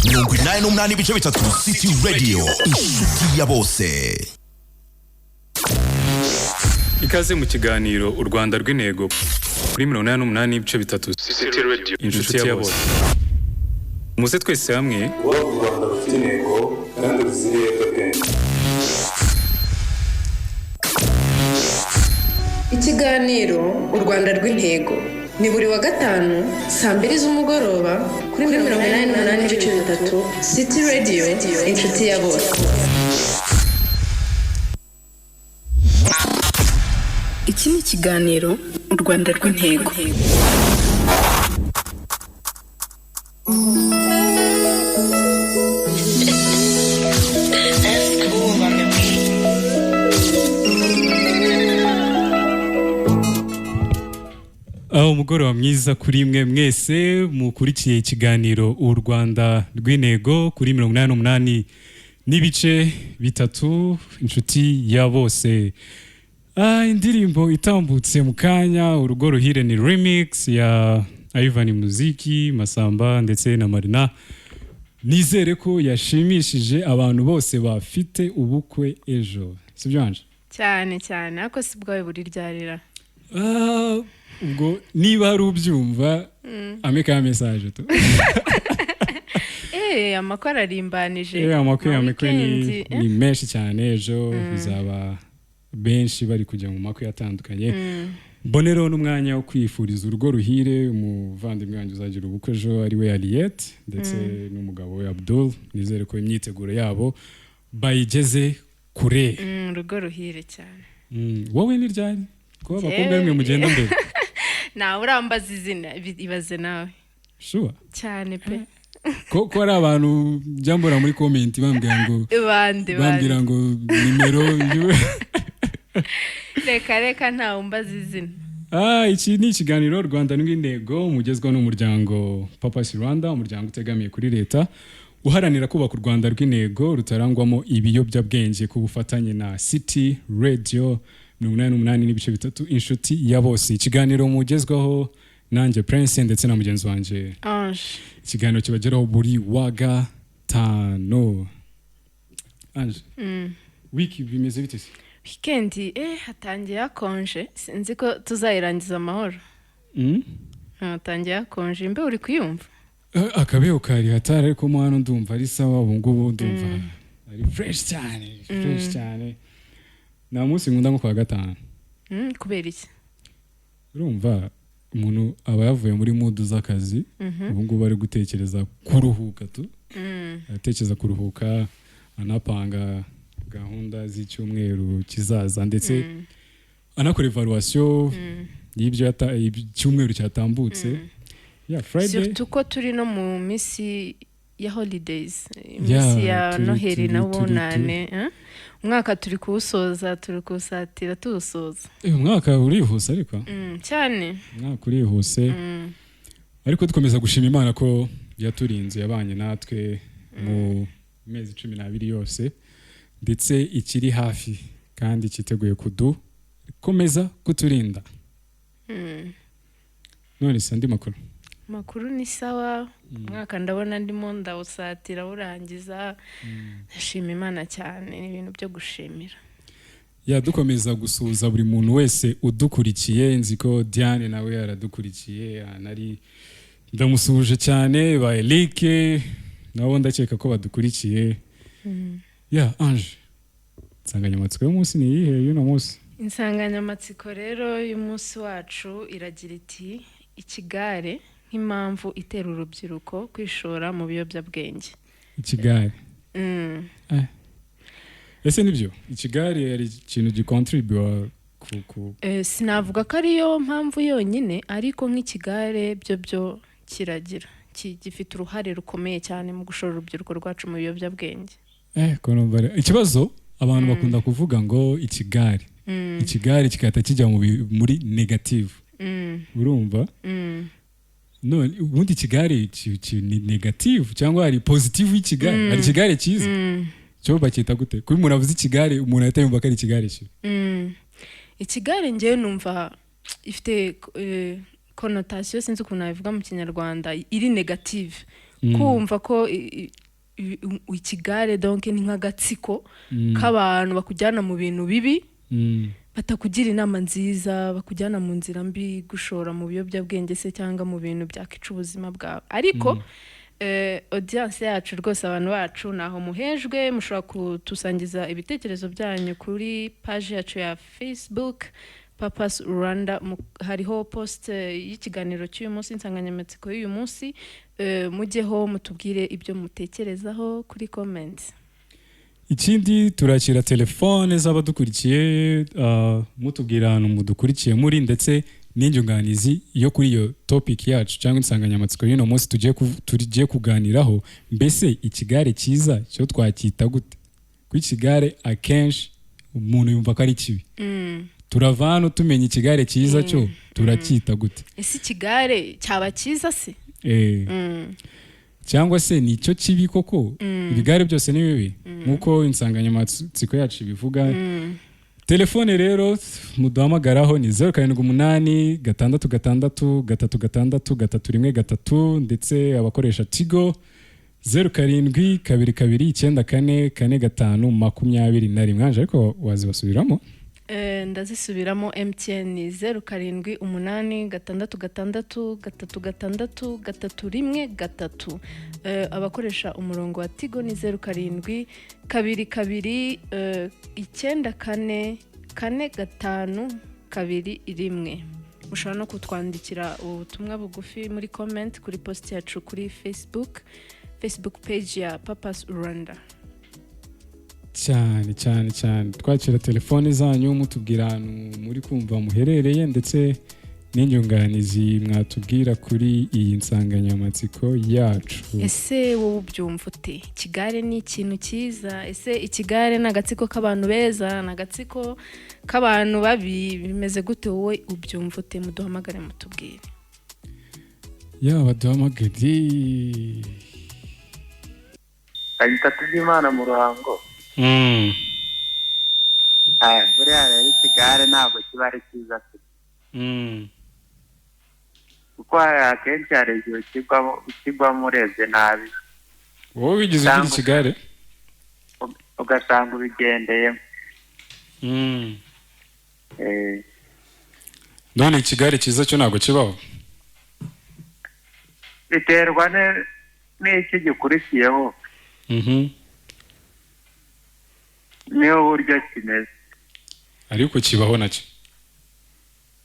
88.3 City Radio, inshuti ya bose. Ikaze mu kiganiro U Rwanda rw'Intego kuri 88.3 City Radio. Inshuti ya bose. Muze twese hamwe Kubaka u Rwanda rufite intego kandi ruzira ibiyobyabwenge. Ikiganiro U Rwanda rw'Intego ni buri wa gatanu saa 2 z'umugoroba kuri 88.3 City Radio, inshuti ya bose. Iki ni ikiganiro U Rwanda rw'Intego. Aho umugoroba mwiza kuri mwe mwese mukurikiye ikiganiro U Rwanda rw'Intego kuri 88.3, inshuti ya bose. Indirimbo itambutse mu kanya, Urugo Ruhire, ni remix ya Ivan Muziki, Masamba ndetse na Marina. Nizere ko yashimishije abantu bose bafite ubukwe ejo, sibyo Ange? Cyane cyane, ariko si bwawe buriryarira. Ubwo niba hari ubyumva ameka ya message tu. Amakwe ararimbanije. Amakwe Ma amakwe ni, weekend, ni menshi cyane ejo, bizaba benshi bari kujya mu makwe atandukanye. Mbonereho n'umwanya wo kwifuriza urugo ruhire umuvandimwe wanjye uzagira ubukwe ejo, ari we Aliette, ndetse n'umugabo we Abdul. Nizere ko imyiteguro yabo bayigeze kure. Urugo ruhire cyane. Wowe ni ryari kuba abakobwa Njyewe- bimwe mugenda mbere? Nawe urambaza izina, ibaze nawe. Sure. Cyane pe. Ko hari abantu njya mbona muri comment bambwira ngo Bande? bambwira Bande? ngo nimero. Reka reka, ntawe umbaza izina. Iki ni ikiganiro Rwanda rw'Intego mugezwa n'umuryango Papas Rwanda, umuryango utegamiye kuri leta uharanira kubaka u Rwanda rw'intego rutarangwamo ibiyobyabwenge, ku bufatanye na City Radio 88.3, inshuti ya bose. Ikiganiro mugezwaho nanjye Prince ndetse na mugenzi wanjye Ange. Ikiganiro kibageraho buri wa gatanu. Ange, wiki bimeze bite se? Weekend hatangiye hakonje, sinzi ko tuzayirangiza amahoro. Hatangiye hakonje, imbeho uri kuyumva? Akabeho kari hatari, ariko mo hano ndumva ari sawa. Ubu ngubu ndumva ari fresh cyane, fresh cyane. Nta munsi nkunda nko kuwa gatanu. Kubera iki? Urumva umuntu aba yavuye muri mood z'akazi, ubu ngubu ari gutekereza kuruhuka tu, aratekereza kuruhuka, anapanga gahunda z'icyumweru kizaza, ndetse anakora evaluation y'ibyo icyumweru cyatambutse. Yeah, Friday. Surtout ko turi no mu minsi ya holidays, iminsi ya Noheli na Bonane, eh? Umwaka turi kuwusoza, turi kuwusatira tuwusoza. Umwaka urihuse ariko. Cyane. Umwaka urihuse, ariko dukomeza gushima Imana ko yaturinze, yabanye natwe mu mezi 12 yose, ndetse ikiri hafi kandi cyiteguye kudukomeza kuturinda. None se andi makuru? Makuru ni sawa. Umwaka ndabona ndimo ndawusatira wurangiza, ndashima Imana cyane, ni ibintu byo gushimira. Ya, dukomeza gusuhuza buri muntu wese udukurikiye. Nzi ko Diane nawe yaradukurikiye ahantu ari, ndamusuhuje cyane. Ba Eric nabo ndakeka ko badukurikiye. Ya Ange, insanganyamatsiko y'umunsi ni iyihe y'uno munsi? Insanganyamatsiko rero y'umunsi wacu iragira iti: "Ikigare nk'impamvu itera urubyiruko kwishora mu biyobyabwenge." Ikigare. Ese nibyo, ikigare ari ikintu gikontribuwa ku Sinavuga ko ariyo mpamvu yonyine, ariko nk'ikigare byo kiragira gifite uruhare rukomeye cyane mu gushora urubyiruko rwacu mu biyobyabwenge. Ko numva ikibazo abantu bakunda kuvuga ngo ikigare, ikigare kigahita kijya muri negative. Urumva none ubundi ikigare ni negative cyangwa hari positive y'ikigare? Hari ikigare cyiza cyo bacyita gute? Kuba umuntu avuze ikigare, umuntu ahita yumva ko ari ikigare kibi. Ikigare ngewe numva ifite connotation, sinzi ukuntu nabivuga mu Kinyarwanda, iri negative. Kumva ko ikigare donc ni nk'agatsiko k'abantu bakujyana mu bintu bibi, batakugira inama nziza, bakujyana mu nzira mbi, gushora mu biyobyabwenge se cyangwa mu bintu byakwica ubuzima bwawe. Ariko audience yacu rwose, abantu bacu, ntaho muhejwe. Mushobora kutusangiza ibitekerezo byanyu kuri page yacu ya Facebook, Papas Rwanda. Hariho post y'ikiganiro cy'uyu munsi, insanganyamatsiko y'uyu munsi. Mujyeho mutubwire ibyo mutekerezaho kuri comment. Ikindi, turakira telefone z'abadukurikiye, mutubwira ahantu mudukurikiye muri, ndetse n'inyunganizi yo kuri iyo topic yacu cyangwa insanganyamatsiko y'uno munsi tugiye kuganiraho. Mbese ikigare cyiza cyo twacyita gute? Kuko ikigare akenshi umuntu yumva ko ari kibi. Turava hano tumenya ikigare cyiza cyo turacyita gute. Ese ikigare cyaba cyiza se? Cyangwa se ni icyo kibi koko? Ibigare byose ni bibi nk'uko insanganyamatsiko yacu ibivuga? Telefone rero muduhamagaraho ni 0786663313, ndetse abakoresha Tigo 0722944521. Anje, ariko wazibasubiramo? Ndazisubiramo. MTN 0786663313. Abakoresha umurongo wa Tigo ni 0722 944521. Mushobora no kutwandikira ubutumwa bugufi muri comment kuri post yacu kuri Facebook page ya Papas Rwanda. Cyane cyane cyane, twakira telefone zanyu mutubwira ahantu muri kumva muherereye, ndetse n'inyunganizi mwatubwira kuri iyi nsanganyamatsiko yacu. Ese wowe ubyumva ute? Ikigare ni ikintu cyiza? Ese ikigare ni agatsiko k'abantu beza, ni agatsiko k'abantu babi? Bimeze gute? Wowe ubyumva ute? Muduhamagare mutubwire. Yaba duhamagare. Ahita Kubwimana mu Ruhango. Aya, buriya rero ikigare ntabwo kiba ari cyiza pe, kuko hari akenshi hari igihe ukigwamo urebye nabi. Wowe wigeze ugira ikigare? Ugasanga ubigendeyemo. None ikigare cyiza cyo ntabwo kibaho? Biterwa n'iki gikurikiyeho, niyo buryo kimeze. Ariko kibaho nacyo?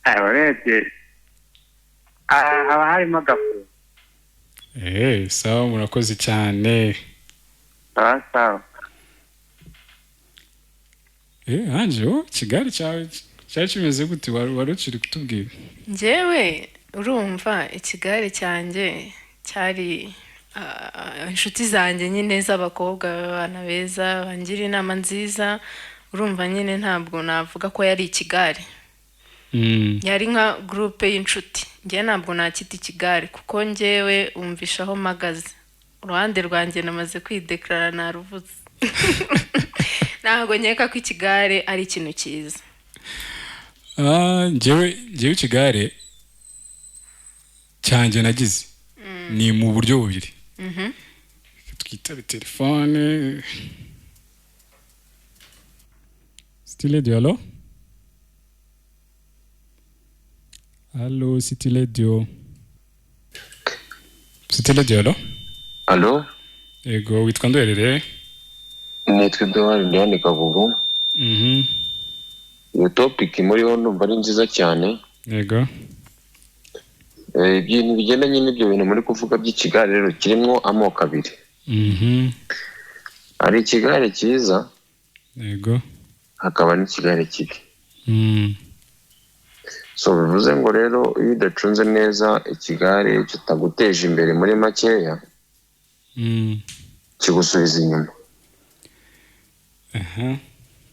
Aya, urebye haba harimo agafu. Sawa, murakoze cyane. Sawa sawa. Anje, wowe ikigare cyawe cyari kimeze gute? Wari ukiri kutubwira. Njyewe urumva ikigare cyanjye cyari inshuti zanjye nyine z'abakobwa, abana beza bangira inama nziza. Urumva nyine ntabwo navuga ko yari ikigare, yari nka groupe y'inshuti. Njyewe ntabwo nakita ikigare, kuko njyewe umvisha aho mpagaze, uruhande rwanjye namaze kwideclara, naruvuze. Ntabwo nkeka ko ikigare ari ikintu cyiza. Njyewe ikigare cyanjye nagize ni mu buryo bubiri. Twitabe telefone. City Radio, allo, allo, City Radio, City Radio, allo. Allo? Yego, witwa ndwerere? Nitwa Edouard Ndiane Kagugu. Iyo topic muriho ndumva ari nziza cyane. Ibintu bigendanye n'ibyo bintu muri kuvuga by'ikigare rero kirimo amoko abiri. Hari ikigare cyiza, hakaba n'ikigare kibi. So bivuze ngo rero iyo udacunze neza ikigare kitaguteje imbere, muri makeya kigusubiza inyuma.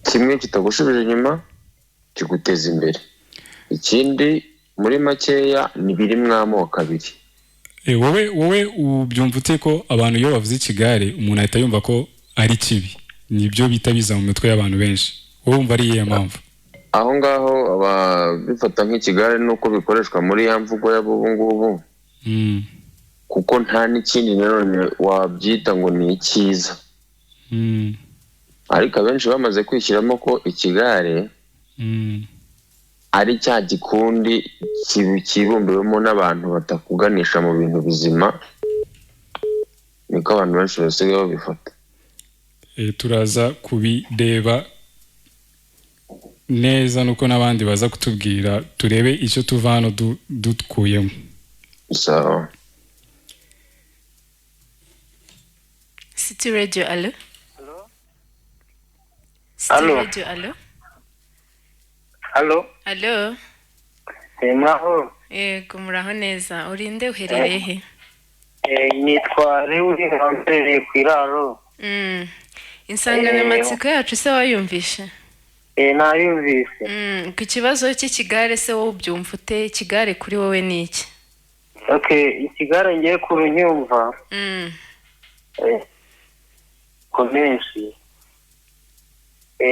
Kimwe kitagusubiza inyuma kiguteza imbere, ikindi muri makeya ni birimo amoko abiri. Wowe ubyumva ute ko abantu iyo bavuze ikigare umuntu ahita yumva ko ari kibi? Nibyo bita biza mu mitwe y'abantu benshi. Wowe wumva ari iyihe mpamvu? Aho ngaho ababifata nk'ikigare nuko bikoreshwa muri ya mvugo y'abubu ngubu. Kuko nta n'ikindi nanone wabyita ngo ni icyiza. Ariko abenshi bamaze kwishyiramo ko ikigare ari cya gikundi kibumbiwemo n'abantu batakuganisha mu bintu bizima, niko abantu benshi basigaye babifata. Turaza kubireba neza nuko n'abandi baza kutubwira, turebe icyo tuva hano dukuyemo. Sawa. City Radio, allo? City Allo. Radio, allo? Halo. Allo? Mwaho? Yego, muraho neza. Urinde, uherereye he? Nitwa Lewis, mperereye ku Iraro. Insanganyamatsiko yacu se wayumvishe? Nayumvise. Ku kibazo cy'ikigare se wowe ubyumva ute? Ikigare kuri wowe ni iki? Okay, ikigare ngiye kurunyumva ko menshi.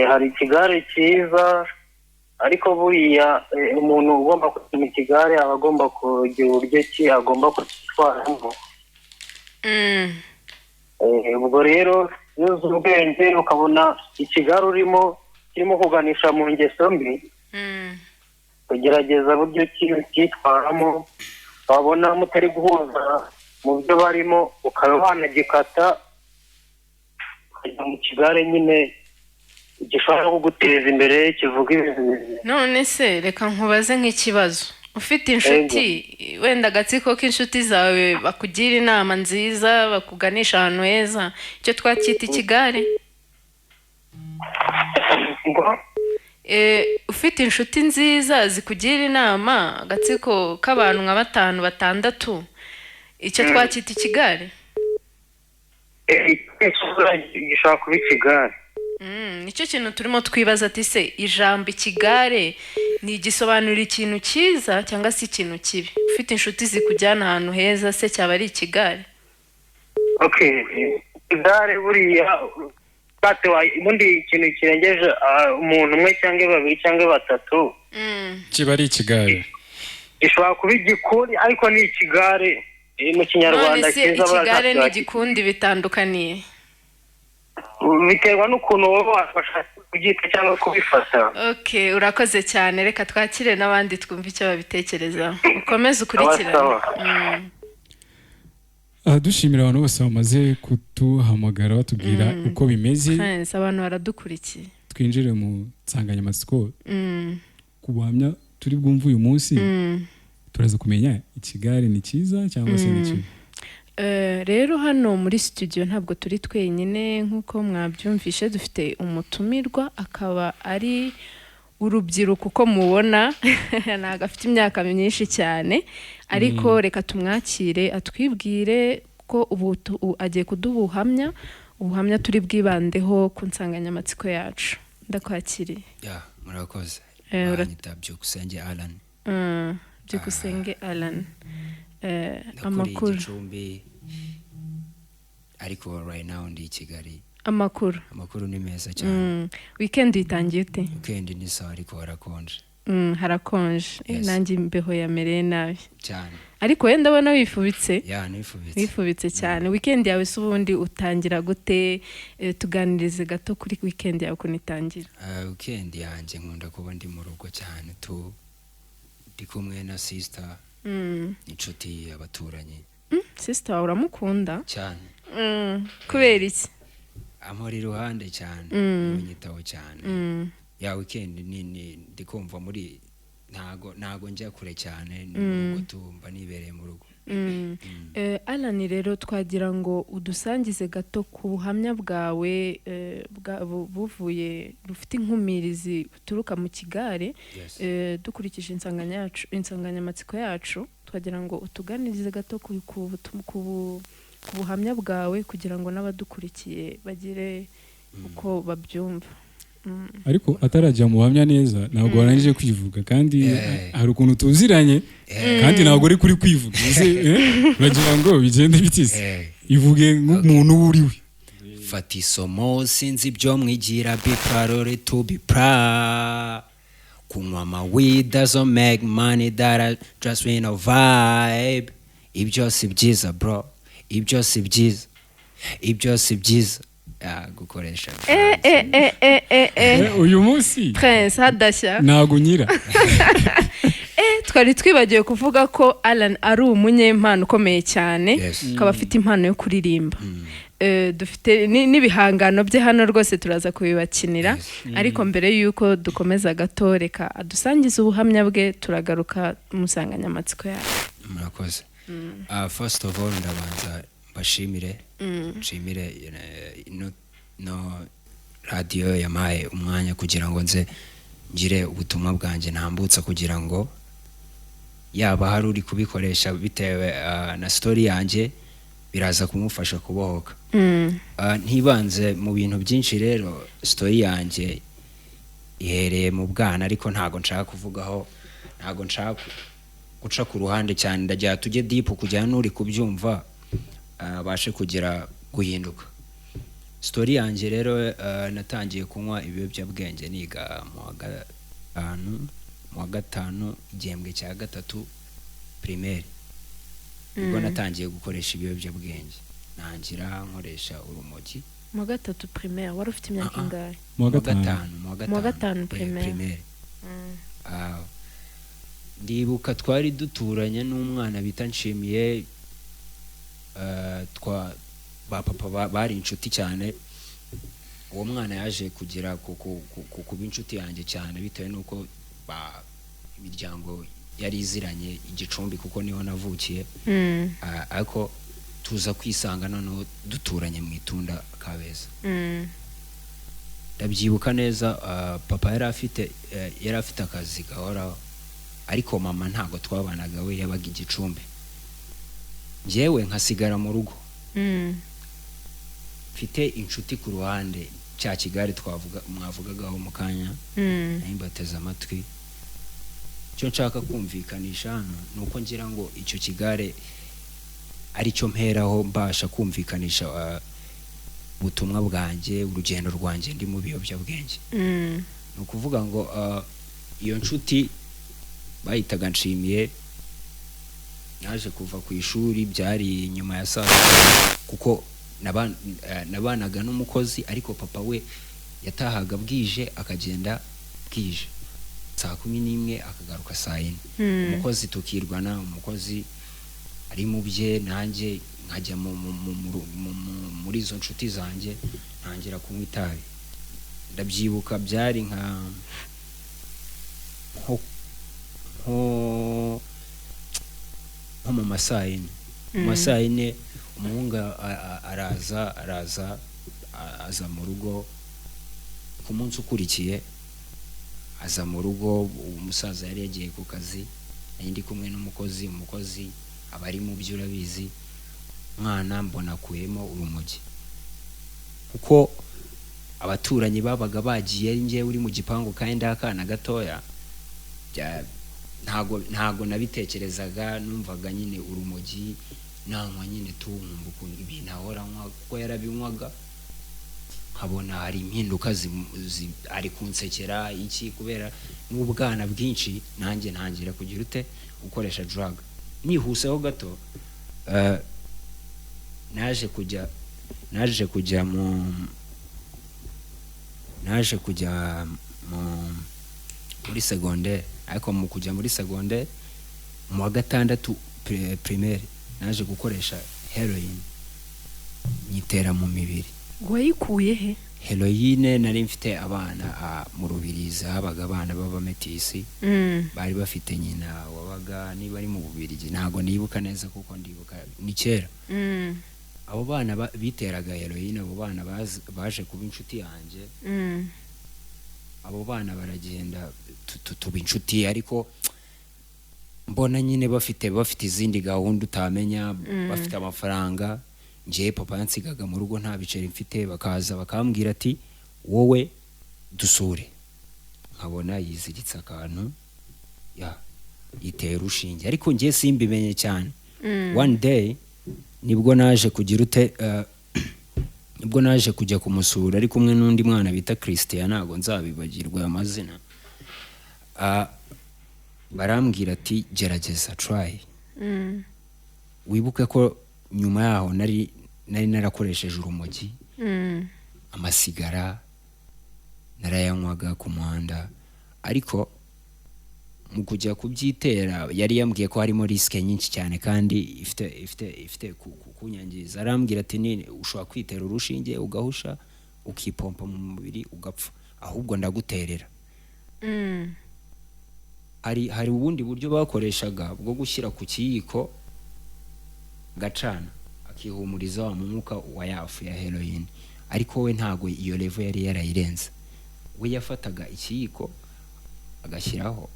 Hari ikigare cyiza, ariko buriya umuntu ugomba kujya mu kigare aba agomba kugira uburyo ki agomba kugitwaramo. Ubwo rero iyo uzi ubwenge ukabona ikigare urimo kirimo kuganisha mu ngeso mbi, ugerageza buryo ki ukitwaramo, wabona mutari guhuza mu byo barimo ukaba wanagikata ukajya mu kigare nyine gishobora kuguteza imbere, kivuga ibintu bizima. None se reka nkubaze nk'ikibazo. Ufite inshuti, wenda agatsiko k'inshuti zawe bakugira inama nziza, bakuganisha ahantu heza, icyo twacyita ikigare? Ngo? Ufite inshuti nziza zikugira inama, agatsiko k'abantu nka batanu batandatu, icyo twacyita ikigare? Gishobora kuba ikigare. Nicyo kintu turimo twibaza, ati se ijambo ikigare ni igisobanura ikintu cyiza cyangwa se ikintu kibi? Ufite inshuti zikujyana ahantu heza se cyaba ari ikigare? Okay, igare buriya bate ubundi ikintu kirengeje umuntu umwe cyangwa babiri cyangwa batatu kiba ari ikigare. Gishobora kuba igikundi, ariko ni ikigare mu Kinyarwanda None se cyiza. ikigare n'igikundi bitandukaniye? Biterwa n'ukuntu wowe wafasha kubyita cyangwa kubifata. Okay, urakoze cyane. Reka twakire n'abandi twumve icyo babitekerezaho. Ukomeze ukurikirane. Sawa. Dushimira abantu bose bamaze kuduhamagara batubwira uko bimeze. Friends, abantu baradukurikiye. Twinjire mu nsanganyamatsiko. Ku buhamya turi bwumve uyu munsi, turaza kumenya ikigare ni cyiza cyangwa se ni kibi. Rero hano muri studio ntabwo turi twenyine, nk'uko mwabyumvishe dufite umutumirwa, akaba ari urubyiruko uko mubona, ntabwo afite imyaka myinshi cyane, ariko reka tumwakire atwibwire ko ubu agiye kuduha ubuhamya turi bwibandeho ku nsanganyamatsiko yacu. Ndakwakiriye. Ya, murakoze. Banyita Byukusenge Alan. Byukusenge Alan. Nakuriye Amakuru? Gicumbi, ariko right now ndi i Kigali. Amakuru? Amakuru ni meza cyane. Weekend uyitangiye ute? Weekend ni sawa, ariko harakonje. Harakonje. Yes. Nanjye imbeho yamereye nabi. Cyane. Ariko wenda ndabona wifubitse. Ya, nifubitse. Wifubitse cyane. Weekend yawe se ubundi utangira gute? Tuganirize gato kuri weekend yawe ukuntu itangira. Weekend yanjye nkunda kuba ndi mu rugo cyane, tu ndi kumwe na sister, inshuti, abaturanyi. Sister wawe uramukunda? Cyane. Kubera iki? Amuri iruhande cyane, unyitaho cyane. Ya, weekend ni ndi kumva muri ntago njya kure cyane, ni mu rugo, tumva nibereye mu rugo. Alan, rero twagira ngo udusangize gato ku buhamya bwawe buvuye rufite inkumirizi buturuka mu kigare. Yes. Dukurikije insanganyamatsiko yacu, twagira ngo utuganirize gato ku buhamya bwawe kugira ngo n'abadukurikiye bagire uko babyumva. Ariko atarajya mu buhamya neza, ntabwo warangije kwivuga, kandi hari ukuntu tuziranye, kandi ntabwo uri kuri kwivuga. Ese, bagira ngo bigende bitise, ivuge nk'umuntu uwo uri we. Fata isomo, sinzi ibyo mwigira, be proud to be proud. Kunywa ama weed doesn't make money, that I just win a vibe. Ibyo si byiza, bro, ibyo si byiza, ibyo si byiza. Ah, gukoresha Eh, eh, eh, eh, eh, eh. Uyu munsi Prince hadashya. Ntabwo unyira. Twari twibagiwe kuvuga ko Alan ari umunyempano ukomeye cyane, akaba afite impano yo kuririmba. Dufite n'ibihangano bye hano rwose, turaza kubibakinira. Ariko mbere y'uko dukomeza gato, reka adusangize ubuhamya bwe, turagaruka mu nsanganyamatsiko yacu. Murakoze. First of all, ndabanza mbashimire, nshimire ino radiyo yampaye umwanya kugira ngo nze ngire ubutumwa bwanjye ntambutsa, kugira ngo yaba hari uri kubikoresha bitewe na story yanjye, biraza kumufasha kubohoka. Ntibanze mu bintu byinshi rero, story yanjye ihereye mu bwana, ariko ntago nshaka kuvugaho, ntago nshaka guca ku ruhande cyane. Ndagira tujye deep kugira n'uri kubyumva abashe kugira guhinduka. Story yanjye rero, natangiye kunywa ibiyobyabwenge niga mu wa gatanu igihembwe cya gatatu primaire, nibwo natangiye gukoresha ibiyobyabwenge, ntangira nkoresha urumogi. Mu wa gatatu primaire wari ufite imyaka Ah, ah. ingahe? Mu wa Mu wa gatanu. gatanu, mu wa Mu wa gatanu primaire. Primaire. Ah, ndibuka twari duturanye n'umwana bita Nshimiye, twa ba papa bari inshuti cyane. Uwo mwana yaje kugera kuba inshuti yanjye cyane bitewe n'uko imiryango yari iziranye igicumbi, kuko niho navukiye. Ah, ariko tuza kwisanga noneho duturanye mu Itunda, Kabeza. Ndabyibuka neza, papa yari afite akazi gahoraho, ariko mama ntabwo twabanaga, we yabaga igicumbi, njyewe nkasigara mu rugo. Mfite inshuti ku ruhande, cya kigare twavuga mwavugagaho mu kanya. Nari mbateze amatwi. Icyo nshaka kumvikanisha hano ni uko ngira ngo icyo kigare aricyo mperaho mbasha kumvikanisha ubutumwa bwanjye, urugendo rwanjye ndi mu biyobyabwenge. Ni ukuvuga ngo iyo nshuti bayitaga Nshimiye. Naje kuva ku ishuri, byari nyuma ya saa sita, kuko nabanaga n'umukozi, ariko papa we yatahaga bwije, akagenda bwije saa 11, akagaruka saa 4. Umukozi tukirwana, umukozi ari mu bye, nanjye nkajya muri izo nshuti zanjye, ntangira kunywa itabi. Ndabyibuka byari nko mu masaa 4. Mu masaa 4 umuhungu araza aza mu rugo. Ku munsi ukurikiye aza mu rugo, umusaza yari yagiye ku kazi, nari ndi kumwe n'umukozi. Umukozi aba ari mu byo, urabizi. Umwana mbona akuyemo urumogi, kuko abaturanyi babaga bagiye, ari njyewe uri mu gipangu kandi ndi akana gatoya. Ntago nabitekerezaga, numvaga nyine urumogi nanywa nyine tu, nkumva ukuntu ibintu ahora anywa, kuko yarabinywaga, nkabona hari impinduka ari kunsekera iki, kubera n'ubwana bwinshi, nanjye ntangira kugira ute, gukoresha drug. Nihuseho gato, naje kujya muri segonderi, ariko mu kujya muri segonderi mu wa gatandatu primaire, naje gukoresha heroin, nyitera mu mibiri. Wayikuye he? Heroine, nari mfite abana mu Rubirizi, habaga abana b'abametisi. Bari bafite nyina wabaga niba ari mu Bubirigi, ntabwo nibuka neza kuko ndibuka ni kera. Abo bana biteraga heroine, abo bana baje kuba inshuti yanjye. Abo bana baragenda tuba inshuti, ariko mbona nyine bafite izindi gahunda utamenya, bafite amafaranga. Njyewe papa yansigaga mu rugo nta biceri mfite, bakaza bakambwira ati: "Wowe dusure." Nkabona yiziritse akantu, ya yitera urushinge, ariko njye simbimenye cyane. One day nibwo naje kugira ute, nibwo naje kujya kumusura ari kumwe n'undi mwana bita Christian, ntabwo nzabibagirwa ayo mazina. Ah, barambwira ati: "Gerageza, try." Wibuke ko nyuma yaho nari narakoresheje urumogi, amasigara narayanywaga ku muhanda. Ariko mu kujya kubyitera yari yambwiye ko harimo risque nyinshi cyane kandi ifite kunyangiza. Arambwira ati: "Ni ushobora kwitera urushinge ugahusha, ukipompa mu mubiri ugapfa, ahubwo ndaguterera." Hari ubundi buryo bakoreshaga bwo gushyira ku kiyiko, gacana, akihumuriza wa mwuka wa yafu ya heroin. Ariko we ntago iyo level yari yarayirenze. We yafataga ikiyiko agashyiraho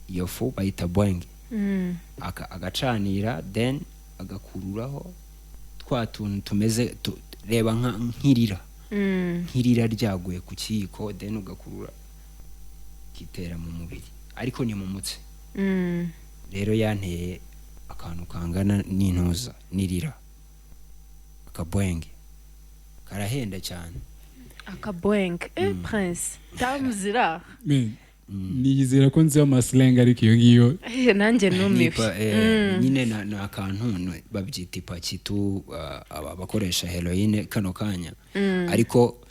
iyo fu bayita bwenge, agacanira, then agakururaho twa tuntu tumeze reba nk'irira, nk'irira ryaguye ku kiyiko, then ugakurura kitera mu mubiri, ariko ni mu mutsi. Rero yanteye akantu kangana n'intuza n'irira, akabwenge karahenda cyane. Akabwenge, Prince tamuzira. Man, niyizera ko nzi amaslang, ariko iyo ngiyo Nanjye numiwe. Nyine ni akantu babyita ipaki tu, abakoresha heroine kano kanya, ariko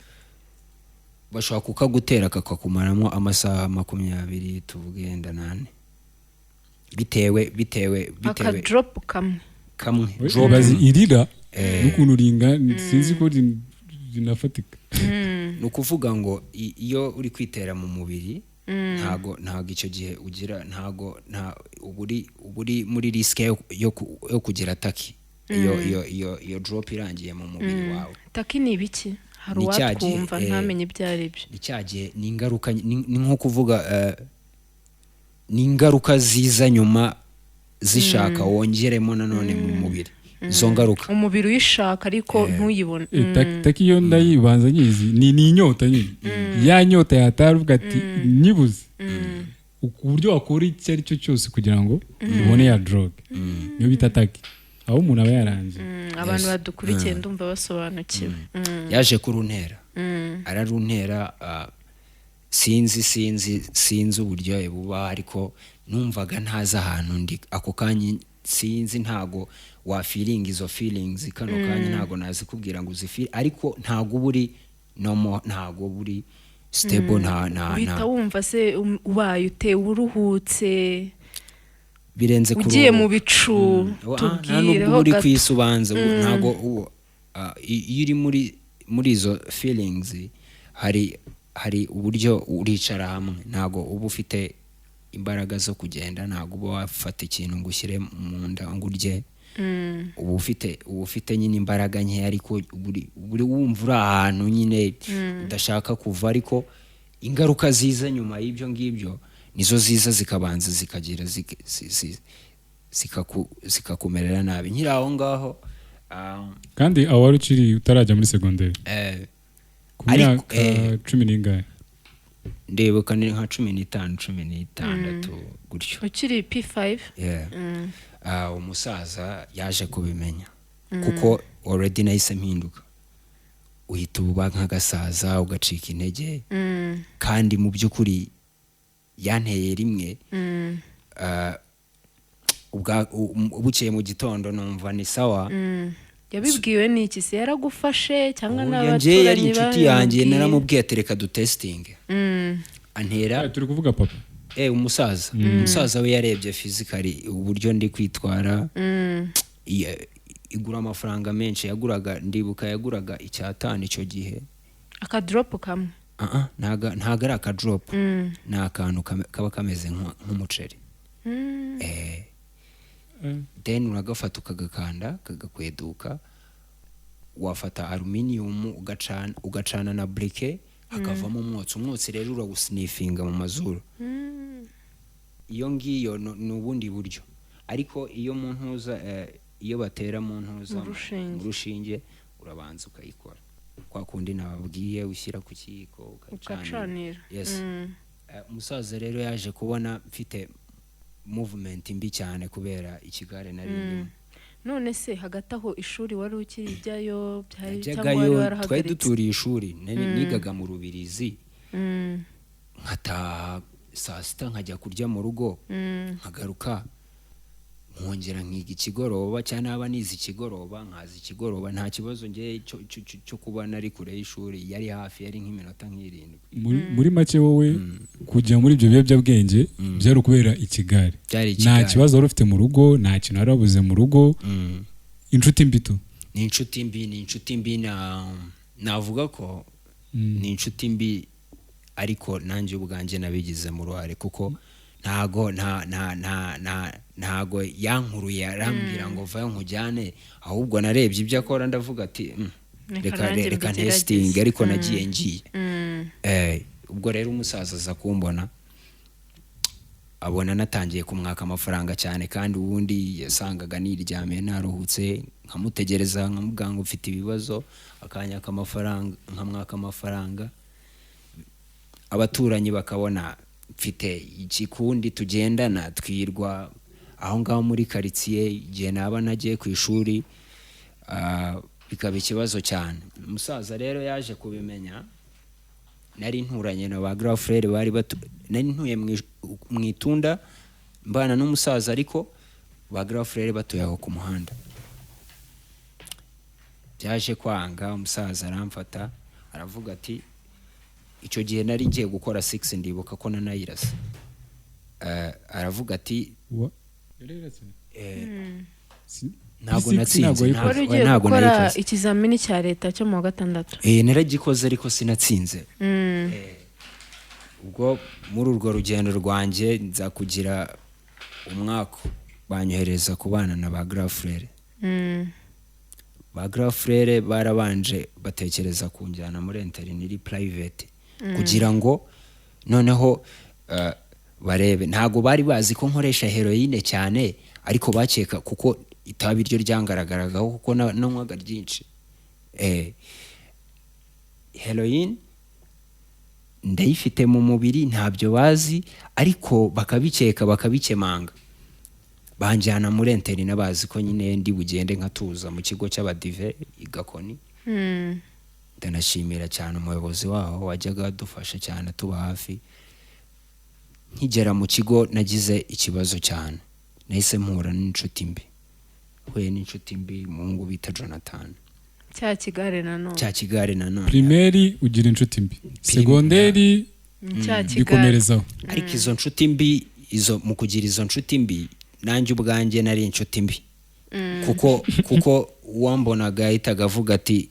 bashobora kukagutera kakakumaramo amasaha 20, tuvuge yenda 4, bitewe. Akadrop kamwe? Kamwe, drop. Bazi irira n'ukuntu ringana, sinzi ko rinafatika. Ni ukuvuga ngo iyo uri kwitera mu mubiri, ntago icyo gihe ugira, ntago nta uba uri muri risque yo kugira taki iyo drop irangiye mu mubiri wawe. Taki ni ibiki? Hari Ni cya gihe, uwatwumva ntamenye ibyo ari byo. Ni cya gihe, ni ingaruka, ni nko kuvuga ni ingaruka ziza nyuma zishaka wongeremo nanone mu mubiri izo ngaruka. Umubiri uyishaka ariko ntuyibone. Taki iyo ndayibanza nyizi, ni inyota nyine, ya nyota yatara uvuga ati nyibuze, ku buryo wakora icyo ari cyo cyose kugira ngo ubone ya drogue, niyo bita taki, aho umuntu aba yarangiye. Abantu Yes. badukurikiye ndumva basobanukiwe. Yaje kuruntera, araruntera, sinzi uburyohe buba, ariko numvaga ntazi ahantu ndi ako kanya. Sinzi, ntago wafeelinga izo feelings kano kanya, ntago nazikubwira ngo uzifeel, ariko ntago uba uri normal, ntago uba uri stable, nta Uhita nta wumva se ubaye ute? Uruhutse? Birenze Ugiye mu kuruhuka. bicu? Nta nubwo Tubwireho uba uri ku gato. isi ubanza ntago iyo uri muri izo feelings, hari uburyo uricara hamwe, ntago uba ufite imbaraga zo kugenda, ntago uba wafata ikintu ngo ushyire mu nda ngo urye. Uba ufite nyine imbaraga nkeya, ariko uba uri wumva uri ahantu nyine udashaka kuva. Ariko ingaruka ziza nyuma y'ibyo ngibyo nizo ziza zikabanza zikagira zikakumerera nabi. Nkiri aho ngaho, Kandi aho wari ukiri utarajya muri segonderi? Ku myaka cumi n'ingahe? Ndibuka ni nka 15, 16 gutyo. Ukiri P5? Yeah. Umusaza yaje kubimenya kuko already nahise mpinduka. Uhita uba nk'agasaza, ugacika intege, kandi mu by'ukuri yanteye rimwe, bukeye mu gitondo numva ni sawa. Yabibwiwe n'iki se? Yaragufashe cyangwa Oya, njye yari n'abaturanyi inshuti yanjye. babimubwiye? Naramubwiye ati: "Reka dutestinge." Antera. Turi kuvuga papa. Umusaza we yarebye physically uburyo ndi kwitwara. Igura amafaranga menshi, yaguraga, ndibuka yaguraga 5 icyo gihe. Akadrop kamwe? Ah, ah, ntago ari akadrop, ni akantu kaba kameze nk'umuceri. Then uragafata ukagakanda kagakweduka, wafata aluminium ugacana na briquet, hakavamo umwotsi. Umwotsi rero urawusniffinga mu mazuru. Iyo ngiyo ni ubundi buryo, ariko iyo mu ntuza, iyo batera mu ntuza, Mu rushinge. mu rushinge, urabanza ukayikora kwa kundi nababwiye, ushyira ku kiyiko ugacanira. Ugacanira. Yes. Umusaza rero yaje kubona mfite movement mbi cyane kubera ikigare nari ndimo. None se hagati aho ishuri wari ukirijyayo byari cyangwa Najyagayo, wari twari warahagaritse? duturiye ishuri. Nigaga mu Rubirizi, nkataha saa sita nkajya kurya mu rugo, nkagaruka. Nkongera nkiga ikigoroba, cyangwa naba nize ikigoroba nkaza ikigoroba, nta kibazo ngewe cyo kuba nari kure y'ishuri, yari hafi, yari nk'iminota nk'irindwi. Muri make, wowe kujya muri ibyo biyobyabwenge byari ukubera ikigare? Byari Nta ikigare. kibazo wari ufite mu rugo, nta kintu wari wabuze mu rugo, inshuti mbi tu? Ni inshuti mbi, ni inshuti mbi, navuga ko ni inshuti mbi, ariko nanjye ubwanjye nabigizemo uruhare, kuko ntago nta nta nta nta ntago yankuruye arambwira ngo vayo nkujyane, ahubwo narebye ibyo akora ndavuga ati Reka reka nanjye reka mbigerageze." ntesitinge, ariko nagiye ngiye. Ubwo rero umusaza aza kumbona, abona natangiye kumwaka amafaranga cyane, kandi ubundi yasangaga niryamiye naruhutse, nkamutegereza, nkamubwira ngo mfite ibibazo, akanyaka amafaranga, nkamwaka amafaranga, abaturanyi bakabona mfite ikikundi tugendana, twirwa aho ngaho muri karitsiye igihe naba nagiye ku ishuri, bikaba ikibazo cyane. Umusaza rero yaje kubimenya. Nari nturanye na ba grand frère bari batu, nari ntuye mu Itunda mbana n'umusaza, ariko ba grand frère batuye aho ku muhanda. Byaje kwanga, umusaza aramfata aravuga ati, icyo gihe nari ngiye gukora 6, ndibuka ko nanayirasa. Aravuga ati ntabwo P6 natsinze. Ntabwo wayikoze. Wari ugiye Ntabwo gukora nayikoze. ikizamini cya leta cyo mu wa gatandatu? Naragikoze ariko sinatsinze. Ubwo muri urwo rugendo rwanjye nza kugira umwaka, banyohereza kubana na ba grand frère. Ba grand frère barabanje batekereza kunjyana muri internat iri private, kugira ngo noneho barebe. Ntabwo bari bazi ko nkoresha heroine cyane, ariko bakeka kuko itabi ryo ryangaragaragaho, kuko nanywaga ryinshi. Heroine ndayifite mu mubiri, ntabyo bazi, ariko bakabikeka, bakabikemanga, banjyana muri internat bazi ko nyine ndi bugende nkatuza mu kigo cy'abadive i Gakoni. Ndanashimira cyane umuyobozi waho wajyaga adufasha cyane, tuba hafi. Nkigera mu kigo nagize ikibazo cyane, nahise mpura n'inshuti mbi, huye n'inshuti mbi, umuhungu bita Jonathan. Cya kigare nanone. Cya kigare nanone. Primaire ugira inshuti mbi, segonderi Cya kigare. bikomerezaho. Ariko izo nshuti mbi, izo mu kugira izo nshuti mbi, nanjye ubwanjye nari inshuti mbi, kuko uwambonaga yahitaga avuga ati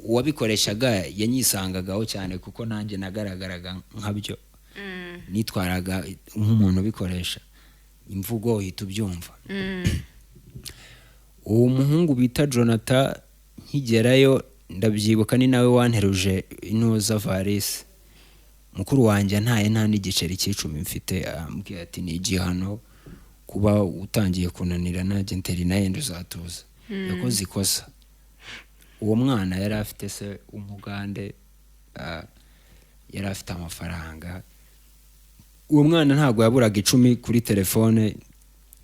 uwabikoreshaga yanyisangagaho cyane, kuko nanjye nagaragaraga nkabyo, nitwaraga nk'umuntu ubikoresha, imvugo uhita ubyumva. Uwo muhungu bita Jonathan, nkigerayo ndabyibuka, ni nawe wanteruje intuza varisi. Mukuru wanjye ntaye nta n'igiceri cy'icumi mfite, arambwira ati ni igihano kuba utangiye kunanira, nanjye internat yenda uzatuza. Yakoze ikosa. Uwo mwana yari afite se w'umugande, yari afite amafaranga. Uwo mwana ntabwo yaburaga 10 kuri telefone,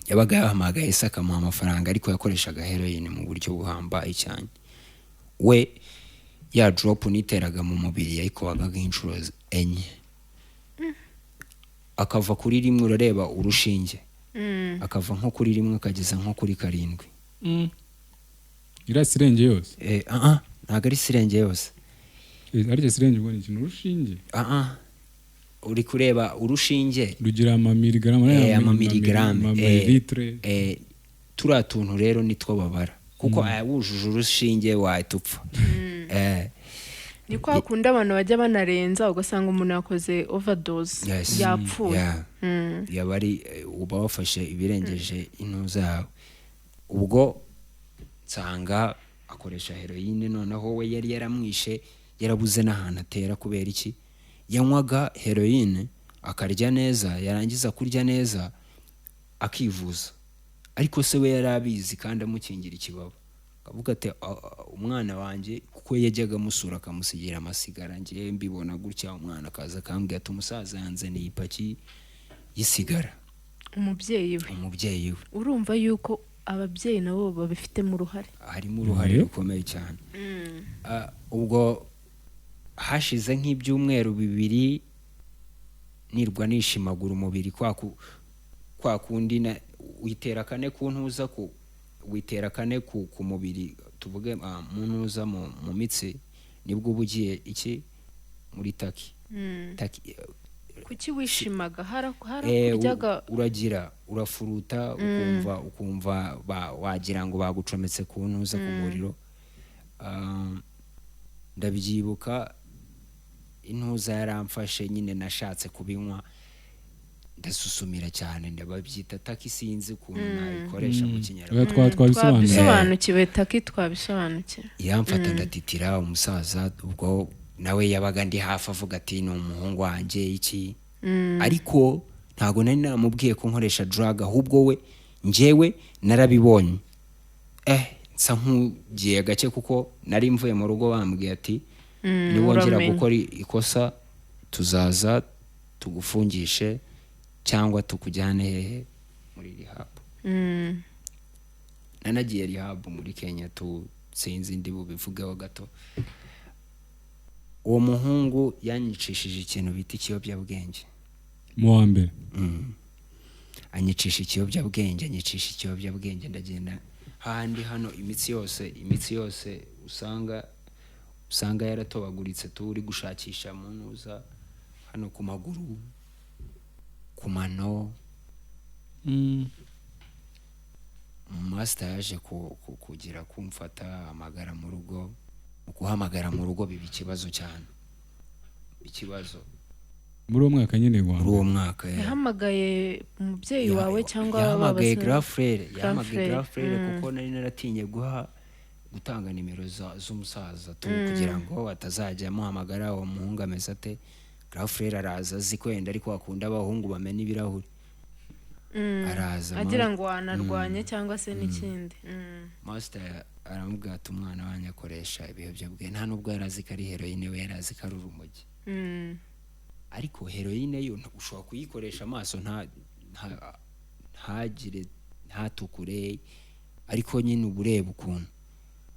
yabaga yahamagaye se akamuha amafaranga, ariko yakoreshaga heroine mu buryo buhambaye cyane. We ya drop niteraga mu mubiri yayikobaga nk'inshuro 4, akava kuri rimwe, urareba urushinge, akava nko kuri rimwe akageza nko kuri karindwi. Iriya sirenge yose? Ntabwo ari sirenge yose. Ariko sirenge ubwo ni ikintu, urushinge? Uri kureba urushinge. Rugira amamiligarama? Amamiligarame. Amamililitre. Turiya tuntu rero nitwo babara, kuko aya wujuje urushinge wahita upfa. Ni kwa kundi abantu bajya banarenza, ugasanga umuntu yakoze overdose, yapfuye. Yaba ari uba wafashe ibirengeje intu zawe. Ubwo nsanga akoresha heroine, noneho we yari yaramwishe, yarabuze n'ahantu atera. Kubera iki? Yanywaga heroine akarya neza, yarangiza kurya neza akivuza, ariko se we yari abizi kandi amukingira ikibaba, akavuga ati "Ah, ah, umwana wanjye", kuko yajyaga amusura akamusigira amasigara. Ngewe mbibona gutya, umwana akaza akambwira ati umusaza yanzaniye ipaki y'isigara. Umubyeyi we? Umubyeyi we. Urumva yuko ababyeyi nabo babifitemo uruhare. Harimo uruhare rukomeye cyane. Ubwo hashize nk'ibyumweru 2 nirwa nishimagura umubiri kwa kundi na Uyitera kane ku ntuza, ku witera kane ku mubiri, tuvuge mu ntuza, mu mitsi, nibwo uba ugiye iki muri taki taki. Kuki wishimaga? Eh, Harakuryaga? Uragira urafuruta, ukumva wagira ngo bagucometse ku ntuza, ku muriro. Ndabyibuka intuza yaramfashe nyine, nashatse kubinywa ndasusumira cyane, ndababyita taki, sinzi ukuntu nabikoresha mu Kinyarwanda. Oya, twabisobanuye. Twabisobanukiwe, taki twabisobanukiwe. Iramfata ndatitira. Umusaza ubwo nawe yabaga ndi hafi, avuga ati: "Ni umuhungu wanjye iki." Ariko ntabwo nari namubwiye ko nkoresha drug, ahubwo we njyewe narabibonye, nsa nk'ugiye gake, kuko nari mvuye mu rugo bambwiye ati: "Niwongera Uramenye. gukora ikosa tuzaza tugufungishe cyangwa tukujyane hehe, muri rehab." Nanagiye rehab muri Kenya tu, sinzi ndi bubivugeho gato. Uwo muhungu yanyicishije ikintu bita ikiyobyabwenge. Mu wa mbere? Anyicisha ikiyobyabwenge, anyicisha ikiyobyabwenge, ndagenda hahandi hano imitsi yose usanga yaratobaguritse tu, uri gushakisha mu ntuza hano ku maguru, ku mano. Master yaje kugira kumfata, ahamagara mu rugo. Mu guhamagara mu rugo biba ikibazo cyane, ikibazo. Muri uwo mwaka nyine wa Muri uwo mwaka, yeah. Yahamagaye umubyeyi wawe cyangwa Yahamagaye babasa- grand frère, yahamagaye Grand grand frère, frère. kuko nari naratinye gutanga nimero z'umusaza tu, kugira ngo atazajya amuhamagara: "Uwo muhungu ameze ate?" Grand frère araza, azi ko wenda ariko akunda abahungu bamena ibirahuri. Araza Agira ngo wanarwanye cyangwa se n'ikindi. Master aramubwira ati: "Umwana wanjye akoresha ibiyobyabwenge." Nta nubwo yari azi ko ari heroine, we yari azi ko ari urumogi. Ariko heroine yo ushobora kuyikoresha amaso ntagire, ntatukure, ariko nyine uba ureba ukuntu.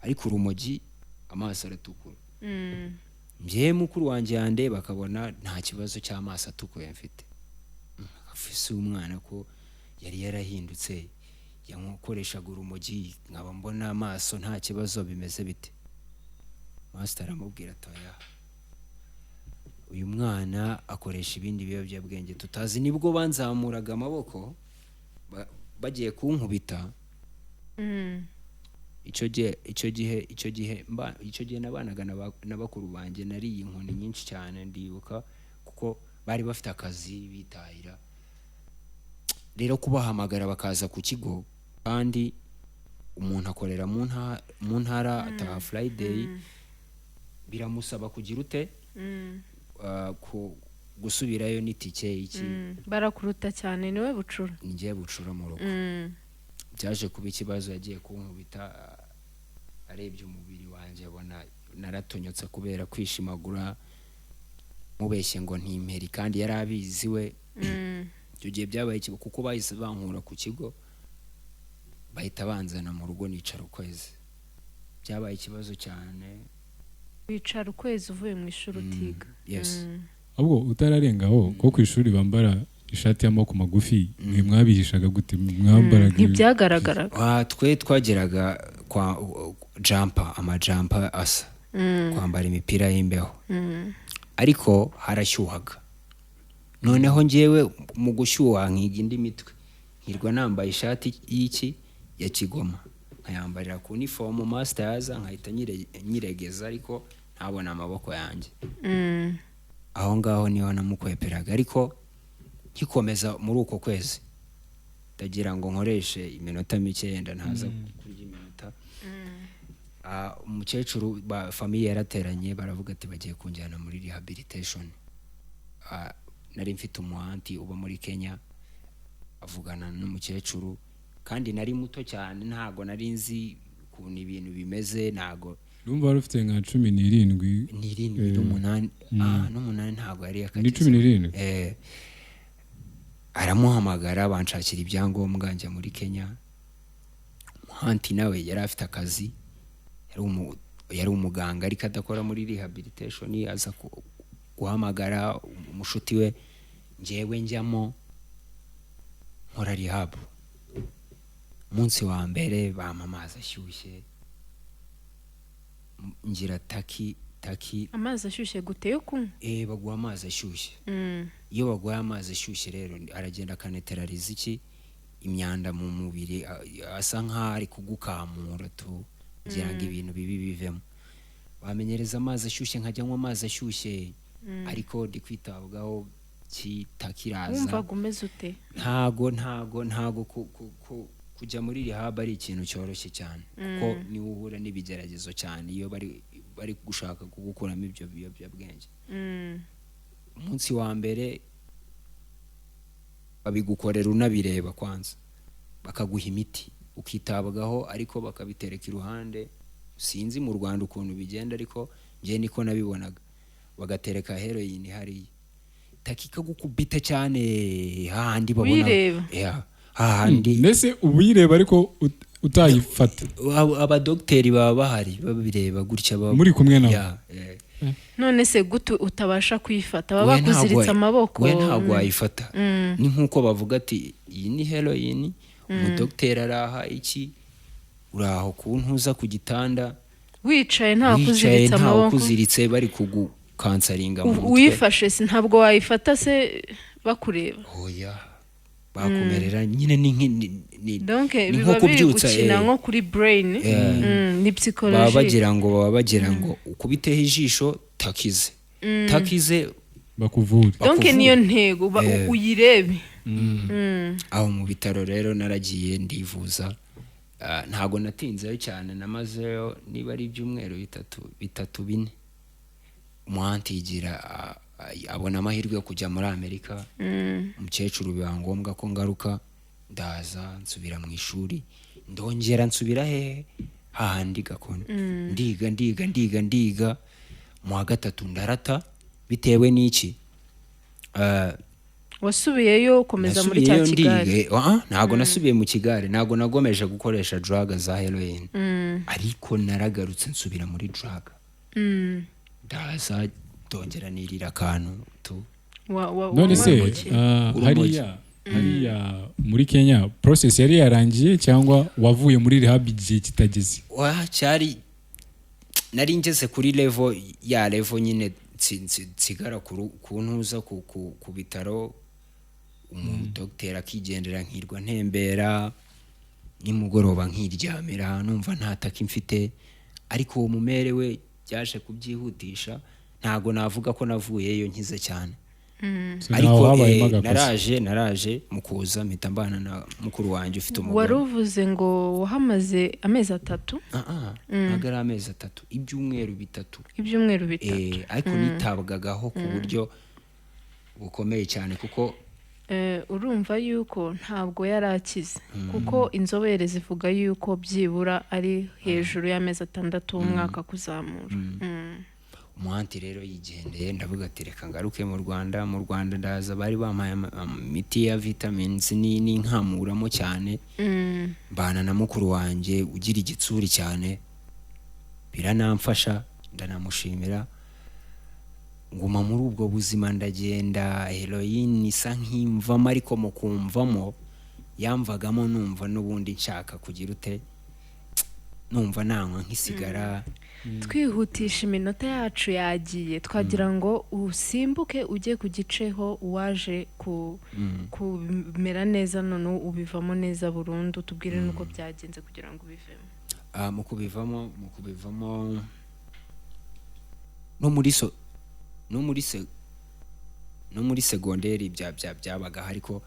Ariko urumogi amaso aratukura. Njyewe mukuru wanjye yandeba akabona nta kibazo cy'amaso atukuye mfite. Afise umwana ko yari yarahindutse, yamukoreshaga urumogi, nkaba mbona amaso nta kibazo, bimeze bite? Master aramubwira ati: "Oya, uyu mwana akoresha ibindi biyobyabwenge tutazi." Nibwo banzamuraga amaboko bagiye kunkubita. Icyo gihe nabanaga na bakuru banjye, nariye inkoni nyinshi cyane, ndibuka, kuko bari bafite akazi bitahira. Rero kubahamagara bakaza ku kigo, kandi umuntu akorera mu ntara, ataha Friday, biramusaba kugira ute? Gusubirayo n'itike iki. Barakuruta cyane, niwe bucura. Njye bucura mu rugo. Byaje kuba ikibazo, yagiye kunkubita, arebye umubiri wanjye abona naratonyotse kubera kwishimagura, mubeshye ngo ntimperi, kandi yari abizi we. Icyo gihe byabaye ikibazo, kuko bahise bankura ku kigo, bahita banzana mu rugo, nicara ukwezi. Byabaye ikibazo cyane. Wicara ukwezi uvuye mu ishuri utiga? Yes. Ahubwo utararengaho, ko ku ishuri bambara ishati y'amaboko magufi, mwe mwabihishaga gute? Mwambaraga Ntibyagaragaraga. Twe twageraga kwa jumper, amajumper asa, kwambara imipira y'imbeho, ariko harashyuhaga. Noneho njyewe mu gushyuha nkiga indi mitwe, nkirwa nambaye ishati y'iki ya kigoma, nkayambarira ku uniform. Master yaza nkahita nyiregeza, ariko ntabona amaboko yanjye. Aho ngaho niho namukweperaga. Ariko nkikomeza muri uko kwezi, ndagira ngo nkoreshe iminota mike, yenda ntaza kurya iminota. Umukecuru ba famille yarateranye, baravuga ati bagiye kunjyana muri rehabilitation. Nari mfite umuhanti uba muri Kenya, avugana n'umukecuru, kandi nari muto cyane, ntago nari nzi ukuntu ibintu bimeze, ntago. Urumva wari ufite nka 17? N'irindwi. N'umunani, n'umunani ntabwo yari Ni yakageze. 17. Aramuhamagara, banshakira ibyangombwa, njya muri Kenya. Umuhanti nawe yari afite akazi, yari umuganga ariko adakora muri rehabilitation. Aza guhamagara umushuti we, njyewe njyamo nkora rehab. Umunsi wa mbere bampa amazi ashyushye, ngira taki taki. Amazi ashyushye gute, yo kunywa? Baguha amazi ashyushye. Iyo baguhaye amazi ashyushye rero, aragenda akaneterariza iki, imyanda mu mubiri, asa nkaho ari kugukamura tu, kugira ngo ibintu bibi bivemo. Bamenyereza amazi ashyushye, nkajya nywa amazi ashyushye, ariko ndi kwitabwaho, kitakiraza. Wumvaga umeze ute? Ntago kujya muri rehab ari ikintu cyoroshye cyane, kuko niwe uhura n'ibigeragezo cyane iyo bari gushaka kugukuramo ibyo biyobyabwenge. Umunsi wa mbere babigukorera unabireba kwanza, bakaguha imiti ukitabwaho, ariko bakabitereka iruhande. Sinzi mu Rwanda ukuntu bigenda, ariko njye niko nabibonaga. Bagatereka heroin hariya, taki ikagukubita cyane hahandi babona. Uyireba? Yeah, hahandi. Mbese uba uyireba ariko utayifata? Abadogiteri baba bahari babireba gutya Muri kumwe nabo? Yeah, eh. None se gute utabasha kuyifata, baba We ntabwo bakuziritse amaboko? We ntabwo wayifata. Ni nk'uko bavuga ati iyi ni heroin, umudogiteri araha iki, uraho ku ntuza ku gitanda, wicaye nta wicaye, kuziritse ntawe amaboko, ukuziritse, bari kugukansaringa mu mutwe. Uyifashe se ntabwo wayifata se bakureba? Oya, bakumerera nyine ni Donc ni biba nko biri kubyutsa, gukina nko kuri brain. Ni baba psychologie. bagira ngo ukubiteho ijisho, takize takize. Bakuvure. Donc Bakuvure. niyo ntego, uyirebe. Aho mu bitaro rero naragiye ndivuza. Ntago natinzeyo cyane, namazeyo niba ari ibyumweru bitatu 4. Umuhantigira abona amahirwe yo kujya muri Amerika. Umukecuru biba ngombwa ko ngaruka, ndaza nsubira mu ishuri, ndongera nsubira hehe, hahandi gakondo. Ndiga, ndiga, ndiga, ndiga, mu wa gatatu ndarata. Bitewe n'iki? Wasubiyeyo ukomeza muri cya Nasubiyeyo kigare? ndiga. Ntago nasubiye mu kigare, ntago nagomeje gukoresha drug za heroin, ariko naragarutse nsubira muri drug. Ndaza ndongera nirira akantu tu. None se wanywa Urumogi. hariya muri Kenya process yari yarangiye, cyangwa wavuye muri rehab igihe kitageze? Wa, cyari nari ngeze kuri level ya level nyine, nsigara ku ntuza ku bitaro, umudogiteri akigendera, nkirwa ntembera nimugoroba nkiryamira, numva nta taki mfite. Ariko uwo mumere we byaje kubyihutisha. Ntago navuga ko navuyeyo nkize cyane. So Ariko ntaho habayemo agakosa. naraje mu kuza mpita mbana na mukuru wanjye ufite Wari umugore. uvuze ngo wahamaze amezi 3? Ah, ah, ntabwo ari amezi 3, ibyumweru 3. Ibyumweru 3. Ariko nitabwagaho ku buryo bukomeye cyane kuko Urumva yuko ntabwo yari akize, kuko inzobere zivuga yuko byibura ari hejuru y'amezi 6, umwaka kuzamura. Umuhanti rero yigendeye, ndavuga ati reka ngaruke mu Rwanda. Mu Rwanda ndaza, bari bampaye imiti ya vitamins n'inkamuramo cyane. Mbana na mukuru wanjye ugira igitsuri cyane, biranamfasha, ndanamushimira. Nguma muri ubwo buzima, ndagenda, heroin isa nk'imvamo, ariko mu kumvamo yamvagamo numva n'ubundi nshaka kugira ute, numva nanywa nk'isigara. Twihutisha, iminota yacu yagiye, twagira ngo usimbuke ujye ku giceho uwaje kumera neza, none ubivamo neza burundu, tubwire n'uko byagenze kugira ngo ubivemo. Mu kubivamo no muri so no muri se no muri segonderi byabaga, ariko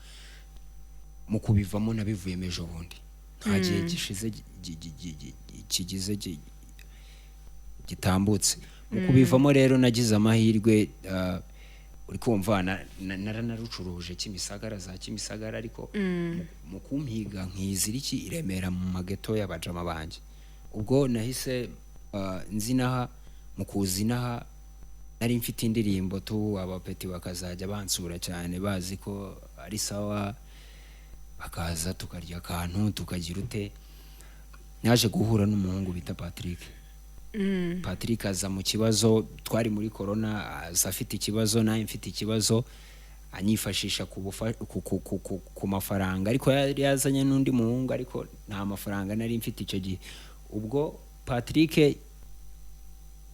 mu kubivamo nabivuyemo ejo bundi, nta gihe gishize kigize gitambutse. Mu kubivamo rero nagize amahirwe, uri kumva naranarucuruje Kimisagara, za Kimisagara, ariko mu kumpiga nkizira iki i Remera mu mageto y'abajama banjye. Ubwo nahise nzinaha, mu kuzinaha nari mfite indirimbo tu, abapeti bakazajya bansura cyane bazi ko ari sawa, bakaza tukarya akantu tukagira ute. Naje guhura n'umuhungu bita Patrick. Patrick aza mu kibazo, twari muri corona, aza afite ikibazo, nawe mfite ikibazo. Anyifashisha ku mafaranga, ariko yari yazanye n'undi muhungu, ariko nta mafaranga nari mfite icyo gihe. Ubwo Patrick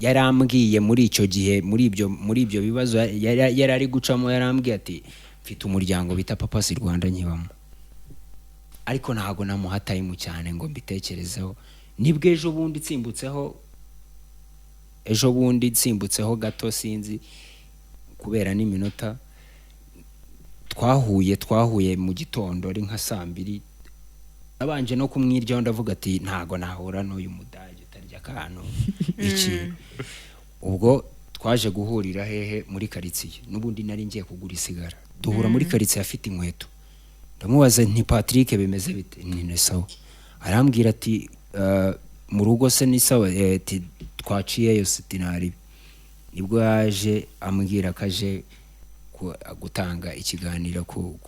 yarambwiye muri icyo gihe, muri ibyo bibazo yari ari gucamo, yarambwiye ati: "Mfite umuryango bita Papasi Rwanda nkibamo." Ariko ntabwo namuha time cyane ngo mbitekerezeho. Nibwo ejo bundi nsimbutseho gato, sinzi kubera n'iminota, twahuye mu gitondo ari nka saa 2. Nabanje no kumwiryaho, ndavuga ati: "Ntago nahura n'uyu mudage utarya akantu iki." Ubwo twaje guhurira hehe? Muri karitsiye. N'ubundi nari ngiye kugura isigara, duhura muri karitsiye afite inkweto. Ndamubaza nti: "Patrick, bimeze bite?" "Ni sawa." Arambwira ati: "Mu rugo se ni sawa?" Ati: "Twaciyeyo se." Ati: "Nibwo yaje ambwira ko aje gutanga ikiganiro ku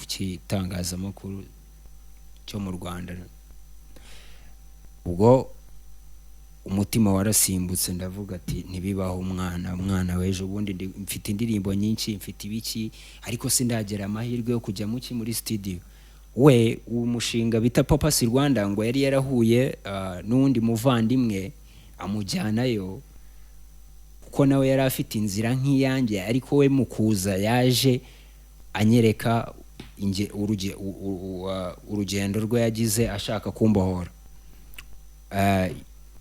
kitangazamakuru cyo mu Rwanda. Ubwo umutima warasimbutse, ndavuga ati: "Ntibibaho, umwana w'ejo bundi mfite indirimbo nyinshi, mfite ibiki, ariko sindagera amahirwe yo kujya muki muri studio." We uwo mushinga bita Papasi Rwanda ngo yari yarahuye n'uwundi muvandimwe amujyanayo, kuko nawe yari afite inzira nk'iyanjye. Ariko we mu kuza yaje anyereka urugendo rwe yagize ashaka kumbohora.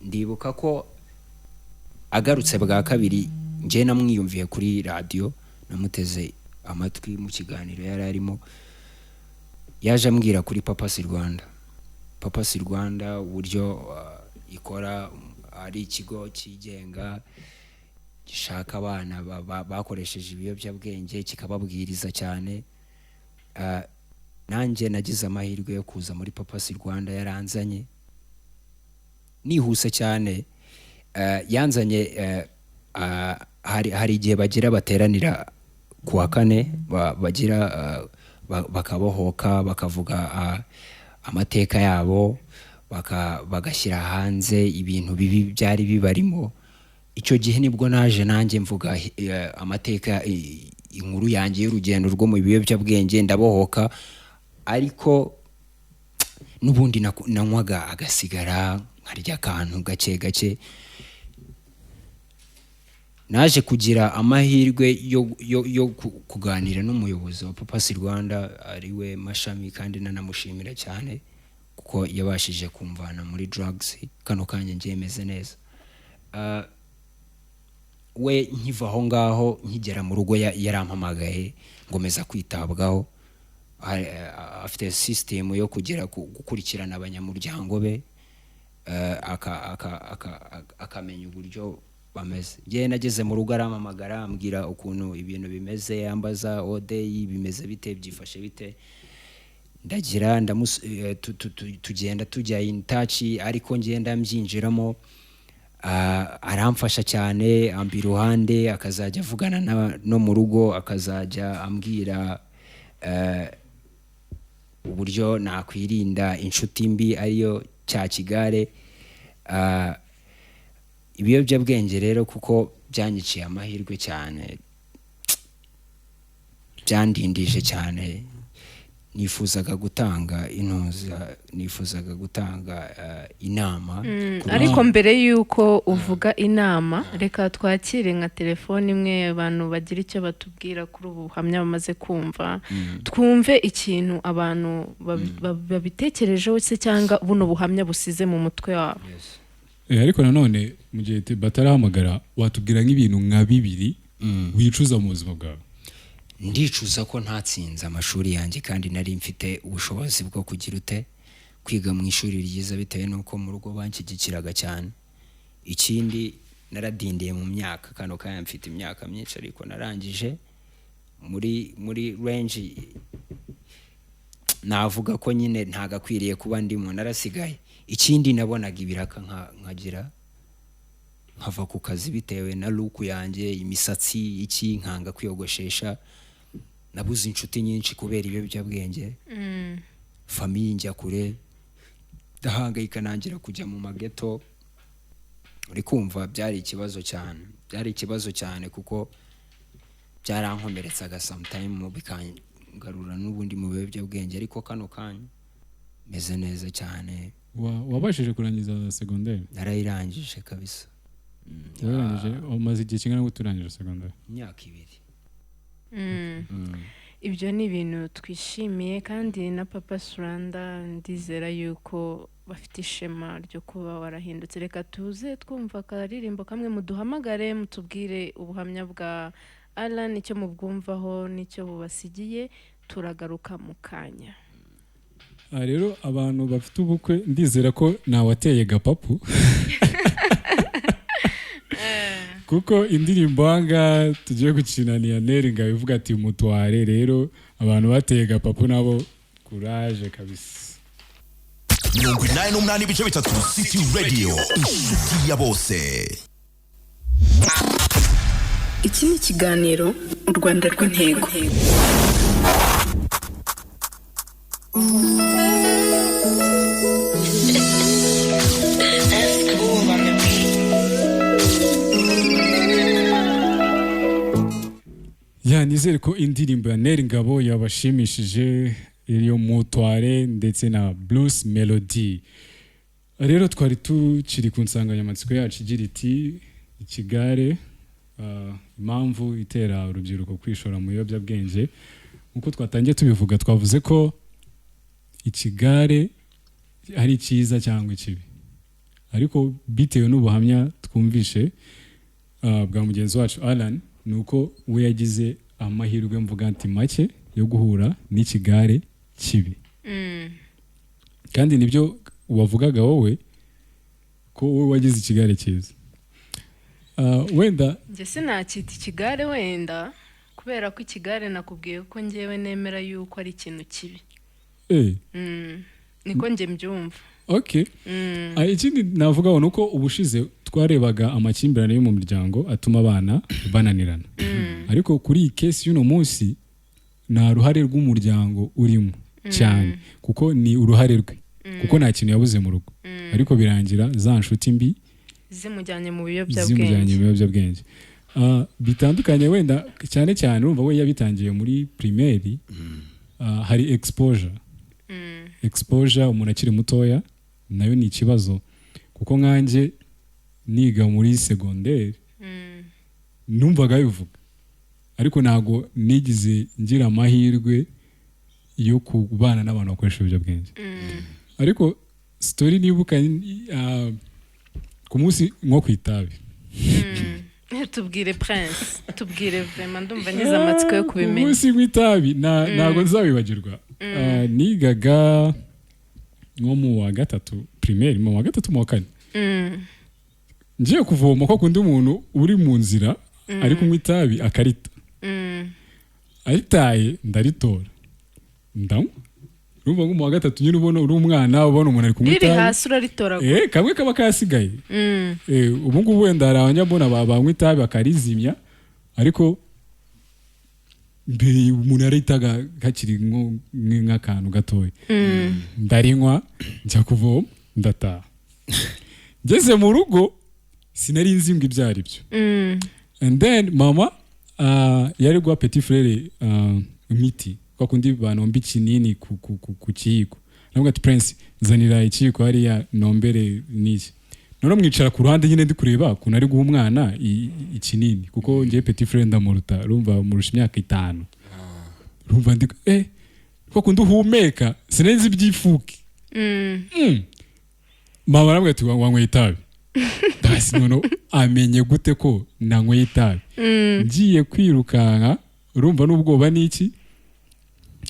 Ndibuka ko agarutse bwa kabiri, njye namwiyumviye kuri radiyo, namuteze amatwi mu kiganiro yari arimo. Yaje ambwira kuri Papasi Rwanda, Papasi Rwanda uburyo ikora, ari ikigo cyigenga gishaka abana bakoresheje ibiyobyabwenge, kikababwiriza cyane. Nanjye nagize amahirwe yo kuza muri Papasi Rwanda. Yaranzanye nihuse cyane. Yanzanye hari igihe bagira bateranira ku wa kane, bagira bakabohoka, bakavuga amateka yabo, bagashyira hanze ibintu bibi byari bibarimo. Icyo gihe nibwo naje nanjye mvuga amateka, inkuru yanjye y'urugendo rwo mu biyobyabwenge, ndabohoka. Ariko n'ubundi nanywaga agasigara, nkarya akantu gake gake. Naje kugira amahirwe yo kuganira n'umuyobozi wa Papasi Rwanda, ariwe Mashami, kandi nanamushimira cyane kuko yabashije kumvana muri drugs. Kano kanya ngiye meze neza. We nkiva aho ngaho, nkigera mu rugo, yarampamagaye ngomeza kwitabwaho. Afite sisitemu yo kugera gukurikirana abanyamuryango be, akamenya uburyo bameze. Njyewe nageze mu rugo arampamagara, ambwira ukuntu ibintu bimeze, yambaza odeyi bimeze bite, byifashe bite. Ndagira tugenda tujya in touch, ariko ngenda mbyinjiramo. Aramfasha cyane, amba iruhande, akazajya avugana no mu rugo, akazajya ambwira uburyo nakwirinda inshuti mbi, ariyo cya kigare. Ibiyobyabwenge rero, kuko byanyiciye amahirwe cyane, byandindije cyane. Nifuzaga gutanga intuza, nifuzaga gutanga inama Ariko mbere y'uko uvuga inama, reka twakire nka telefone imwe, abantu bagira icyo batubwira kuri ubu buhamya bamaze kumva, twumve ikintu abantu babitekerejeho se, cyangwa buno buhamya busize mu mutwe wabo. Yes. Ariko nanone mu gihe batarahamagara, watubwira nk'ibintu nka bibiri wicuza mu buzima bwawe? Ndicuza ko ntatsinze amashuri yanjye, kandi nari mfite ubushobozi bwo kugira ute, kwiga mu ishuri ryiza, bitewe n'uko mu rugo banshyigikiraga cyane. Ikindi, naradindiye mu myaka. Kano kanya mfite imyaka myinshi, ariko narangije muri range navuga ko nyine ntagakwiriye kuba ndimo, narasigaye. Ikindi, nabonaga ibiraka nkagira nkava ku kazi bitewe na look yanjye, imisatsi, iki, nkanga kwiyogoshesha. Nabuze inshuti nyinshi kubera ibiyobyabwenge. Famille njya kure, ndahangayika, nangira kujya mu mageto. Uri kumva, byari ikibazo cyane, byari ikibazo cyane kuko Byarankomeretsaga sometime, bikangarura n'ubundi mu biyobyabwenge, ariko kano kanya meze neza cyane. Wabashije kurangiza segonderi? Narayirangije kabisa. Warangije, umaze igihe kingana gute urangije segonderi? Imyaka 2. Ibyo ni ibintu twishimiye, kandi na Purpose Rwanda ndizera yuko bafite ishema ryo kuba warahindutse. Reka tuze twumva akaririmbo kamwe, muduhamagare mutubwire ubuhamya bwa Alan, icyo mubwumvaho n'icyo bubasigiye. Turagaruka mu kanya. Aha rero abantu bafite ubukwe, ndizera ko ntawateye gapapu, kuko indirimbo aha tugiye gukina ni ya Nel Ngabo ivuga ati "Mutware". Rero abantu bateye gapapu nabo, kuraje kabisa. 88.3 City Radio, inshuti ya bose. Iki ni ikiganiro U Rwanda rw'intego. Ya, nizere ko indirimbo ya Nel Ngabo yabashimishije, iyo "Mutware" ndetse na Bruce Melody. Rero twari tukiri ku nsanganyamatsiko yacu igira iti "Ikigare, impamvu itera urubyiruko kwishora mu biyobyabwenge". Nk'uko twatangiye tubivuga, twavuze ko ikigare ari cyiza cyangwa ikibi, ariko bitewe n'ubuhamya twumvishe bwa mugenzi wacu Alan, ni uko we yagize amahirwe, mvuga nti make, yo guhura n'ikigare kibi. Kandi nibyo wavugaga wowe, ko wowe wagize ikigare cyiza. Wenda Njye sinacyita ikigare wenda, kubera ko ikigare nakubwiye ko njyewe nemera yuko ari ikintu kibi. Niko njye mbyumva. Okay. Ikindi navugaho ni uko ubushize twarebaga amakimbirane yo mu miryango atuma abana bananirana, ariko kuri iyi case y'uno munsi nta ruhare rw'umuryango urimo cyane, kuko ni uruhare rwe, kuko nta kintu yabuze mu rugo, ariko birangira za nshuti mbi zimujyanye mu zimujyanye mu biyobyabwenge. biyobyabwenge. Bitandukanye wenda cyane cyane, urumva we yabitangiye muri primaire. Hari exposure umuntu akiri mutoya, nayo ni ikibazo, kuko nkanjye niga muri segonderi numvaga bivuga, ariko ntabwo nigize ngira amahirwe yo kubana n'abantu bakoresha ibiyobyabwenge. Ariko story nibuka, ku munsi nko ku itabi. Tubwire Prince, tubwire vraiment, ndumva ngize amatsiko yo Ku kubimenya. munsi w'itabi ntabwo nzabibagirwa. Nigaga nko mu wa gatatu primaire, mu wa gatatu, mu wa kane. Ngiye kuvoma, ko kundi umuntu uri mu nzira ari kunywa itabi akarita, aritaye, ndaritora ndanywa. Urumva nko mu wa gatatu nyine, ubona uri umwana, ubona umuntu ari kunywa Riri itabi. hasi uraritoragura? Kamwe kaba kasigaye. Ubu ngubu wenda hari abanyabona banywa itabi bakarizimya, ariko mbere umuntu yaritaga kakiri nk'akantu gatoya. Ndarinywa, njya kuvoma, ndataha. Ngeze mu rugo sinari nzi ngo ibyo ari byo. And then mama yari guha petit frère imiti, kwa kundi banomba ikinini ku kiyiko. Navuga ati: "Prince, zanira ikiyiko hariya nombere n'iki." Noneho mwicara ku ruhande nyine, ndi kureba ukuntu ari guha umwana ikinini, kuko ngiye petit frère ndamuruta, urumva murusha imyaka 5. Urumva ndi kwa kundi uhumeka, sinari nzi iby'ifuki. Mama arambwira ati: "Wanyweye itabi?" Basi noneho amenye gute ko nanyweye itabi? Ngiye kwirukanka, urumva n'ubwoba n'iki.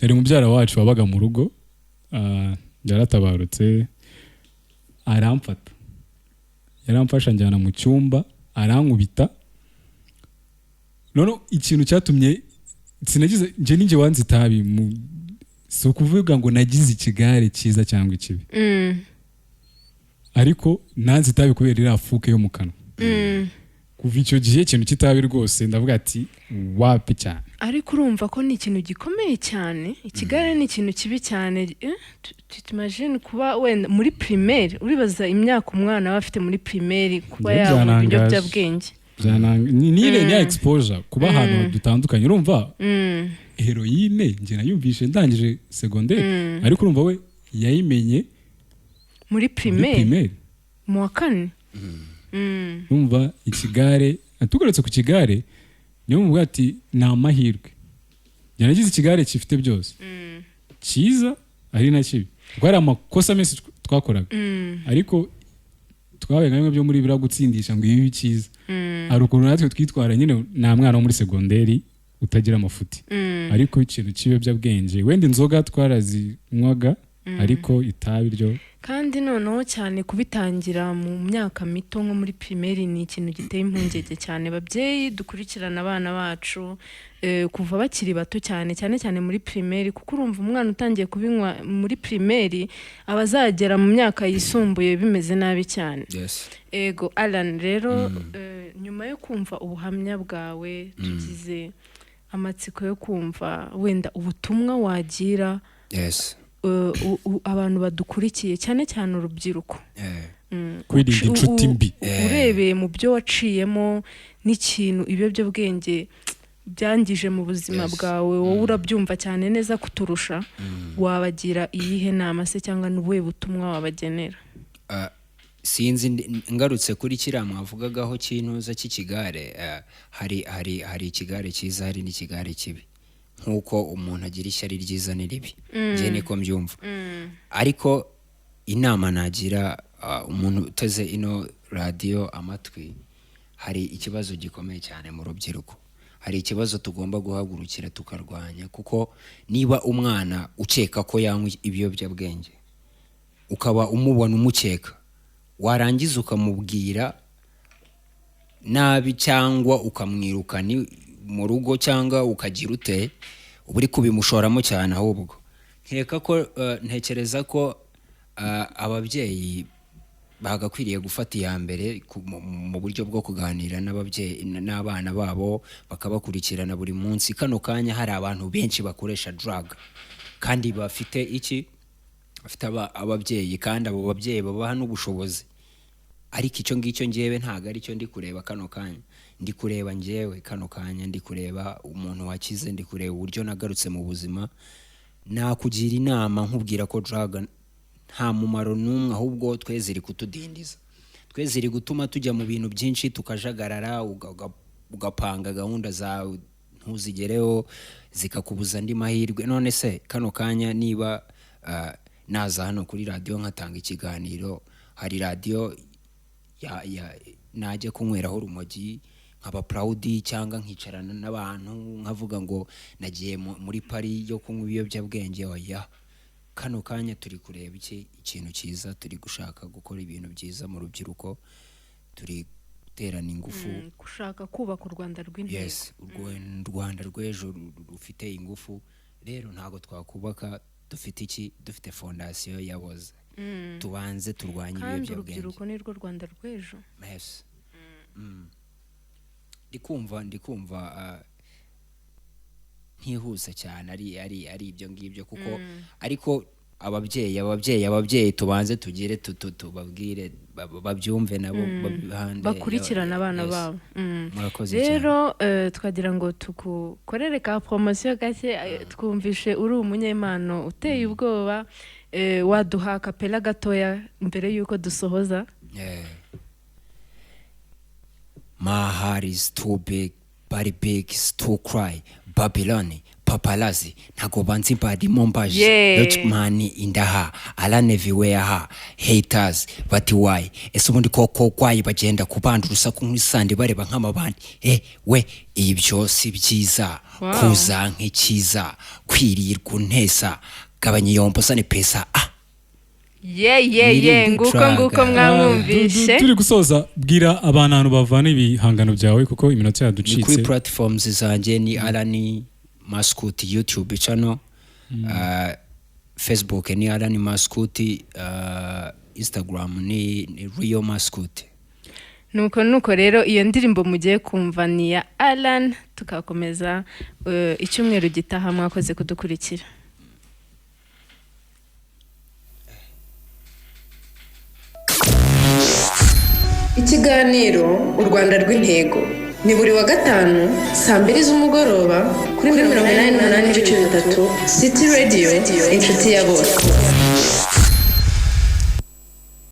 Yari mubyara wacu wabaga mu rugo, yaratabarutse, aramfata, yaramfasha, njyana mu cyumba, arankubita. Noneho ikintu cyatumye sinagize, njye ninjye wanze itabi, si ukuvuga ngo nagize ikigare cyiza cyangwa ikibi, ariko nanze itabi kubera iriya fuke yo mu kanwa. Kuva icyo gihe ikintu cy'itabi rwose ndavuga ati wapi cyane. Ariko urumva ko ni ikintu gikomeye cyane, ikigare ni ikintu kibi cyane. Imagine kuba wenda muri primaire, uribaza imyaka umwana aba afite muri primaire kuba Njye yabona byarangaje. ibiyobyabwenge. Ni ya exposure, kuba ahantu dutandukanye. Urumva, heroine njye nayumvishe ndangije segonderi, ariko urumva we yayimenye muri muri primaire, primaire, mu wa kane. Urumva ikigare, tugarutse ku kigare, niyo muvuga ati ni amahirwe. Njye nagize ikigare gifite byose, cyiza ari na kibi, kuko hari amakosa menshi twakoraga, ariko twabaye nka bimwe byo muri biriya gutsindisha ngo ibi cyiza. Hari ukuntu natwe twitwara nyine, nta mwana wo muri segonderi utagira amafuti, ariko ikintu cy'ibiyobyabwenge, wenda inzoga twarazinywaga, ariko itabi ryo. Kandi noneho cyane kubitangira mu myaka mito nko muri primaire ni ikintu giteye impungenge cyane. Babyeyi, dukurikirana abana bacu kuva bakiri bato cyane, cyane cyane muri primaire, kuko urumva umwana utangiye kubinywa muri primaire aba azagera mu myaka yisumbuye bimeze nabi cyane. Ego Alan, rero nyuma yo kumva ubuhamya bwawe, tugize amatsiko yo kumva wenda ubutumwa wagira abantu badukurikiye, cyane cyane urubyiruko. Kwirinda inshuti mbi. Urebeye mu byo waciyemo n'ikintu ibiyobyabwenge byangije mu buzima bwawe, wowe urabyumva cyane neza kuturusha, wabagira iyihe nama se, cyangwa n'ubuhe butumwa wabagenera? Ah, sinzi, ngarutse kuri kiriya mwavugagaho cy'intuza cy'ikigare, hari ikigare cyiza, hari n'ikigare kibi, nk'uko umuntu agira ishyari ryiza n'iribi. Njye niko mbyumva. Ariko inama nagira umuntu uteze ino radiyo amatwi, hari ikibazo gikomeye cyane mu rubyiruko, hari ikibazo tugomba guhagurukira tukarwanya, kuko niba umwana ukeka ko yanywa ibiyobyabwenge, ukaba umubona umukeka, warangiza ukamubwira nabi cyangwa ukamwirukana mu rugo cyangwa ukagira ute, uba uri kubimushoramo cyane. Ahubwo nkeka ko ntekereza ko ababyeyi bagakwiriye gufata iya mbere mu buryo bwo kuganira n'ababyeyi n'abana babo, bakabakurikirana buri munsi. Kano kanya hari abantu benshi bakoresha drug kandi bafite iki, bafite ababyeyi, kandi abo babyeyi babaha n'ubushobozi. Ariko icyo ngicyo ngewe ntabwo ari cyo ndi kureba kano kanya. Ndi kureba ngewe kano kanya, ndi kureba umuntu wakize, ndi kureba uburyo nagarutse mu buzima. Nakugira inama nkubwira ko drug nta mumaro n'umwe, ahubwo twe ziri kutudindiza, twe ziri gutuma tujya mu bintu byinshi tukajagarara, ugapanga gahunda zawe ntuzigereho, zikakubuza andi mahirwe. None se kano kanya niba naza hano kuri radiyo nkatanga ikiganiro, hari radiyo ya najya kunyweraho urumogi nkaba proud, cyangwa nkicarana n'abantu nkavuga ngo nagiye muri party yo kunywa ibiyobyabwenge? Oya. Kano kanya turi kureba iki, ikintu cyiza, turi gushaka gukora ibintu byiza mu rubyiruko, turi guterana ingufu. Gushaka kubaka u Rwanda rw'intego. Yes, urwo Rwanda rw'ejo rufite ingufu. Rero ntabwo twakubaka dufite iki, dufite fondasiyo yaboze. Tubanze turwanye Kandi ibiyobyabwenge. urubyiruko ni rwo Rwanda rw'ejo. Yes. Ndikumva ntihuse cyane, ari ibyo ngibyo kuko, ariko ababyeyi tubanze tugire tubabwire babyumve nabo babihande. Bakurikirana abana Yes. babo. Murakoze cyane. Rero twagira ngo tugukorere ka poromosiyo gake. Twumvishe uri umunyempano uteye ubwoba. Waduha kapela gatoya mbere y'uko dusohoza? Yeah. My heart is too big, body big is too cry. Babylon, paparazzi, ntago banzi barimo mbaje. Lochman indaha, Alan everywhere ha. Haters, bati why? Ese ubundi koko kwayi bagenda kubanda urusaku nk'isandi bareba nk'amabandi. Eh, we, ibyo si byiza. Kuza nk'ikiza, kwirirwa untesa, gabanya iyo mposa ni pesa. Ah, ye Wirinde nguko drug. Nguko mwamwumvishe. Turi gusoza, bwira abantu ahantu bavana ibihangano byawe, kuko iminota Ni kuri yaducitse. platforms zanjye, ni Alan Mascuti YouTube channel, Facebook ni Alan Mascuti, Instagram ni Rio Mascuti. Nuko rero iyo ndirimbo mugiye kumva ni iya Alan. Tukakomeza icyumweru gitaha. Mwakoze kudukurikira. Ikiganiro U Rwanda rw'intego ni buri wa gatanu saa 2 z'umugoroba kuri 88.3 City Radio, inshuti ya bose.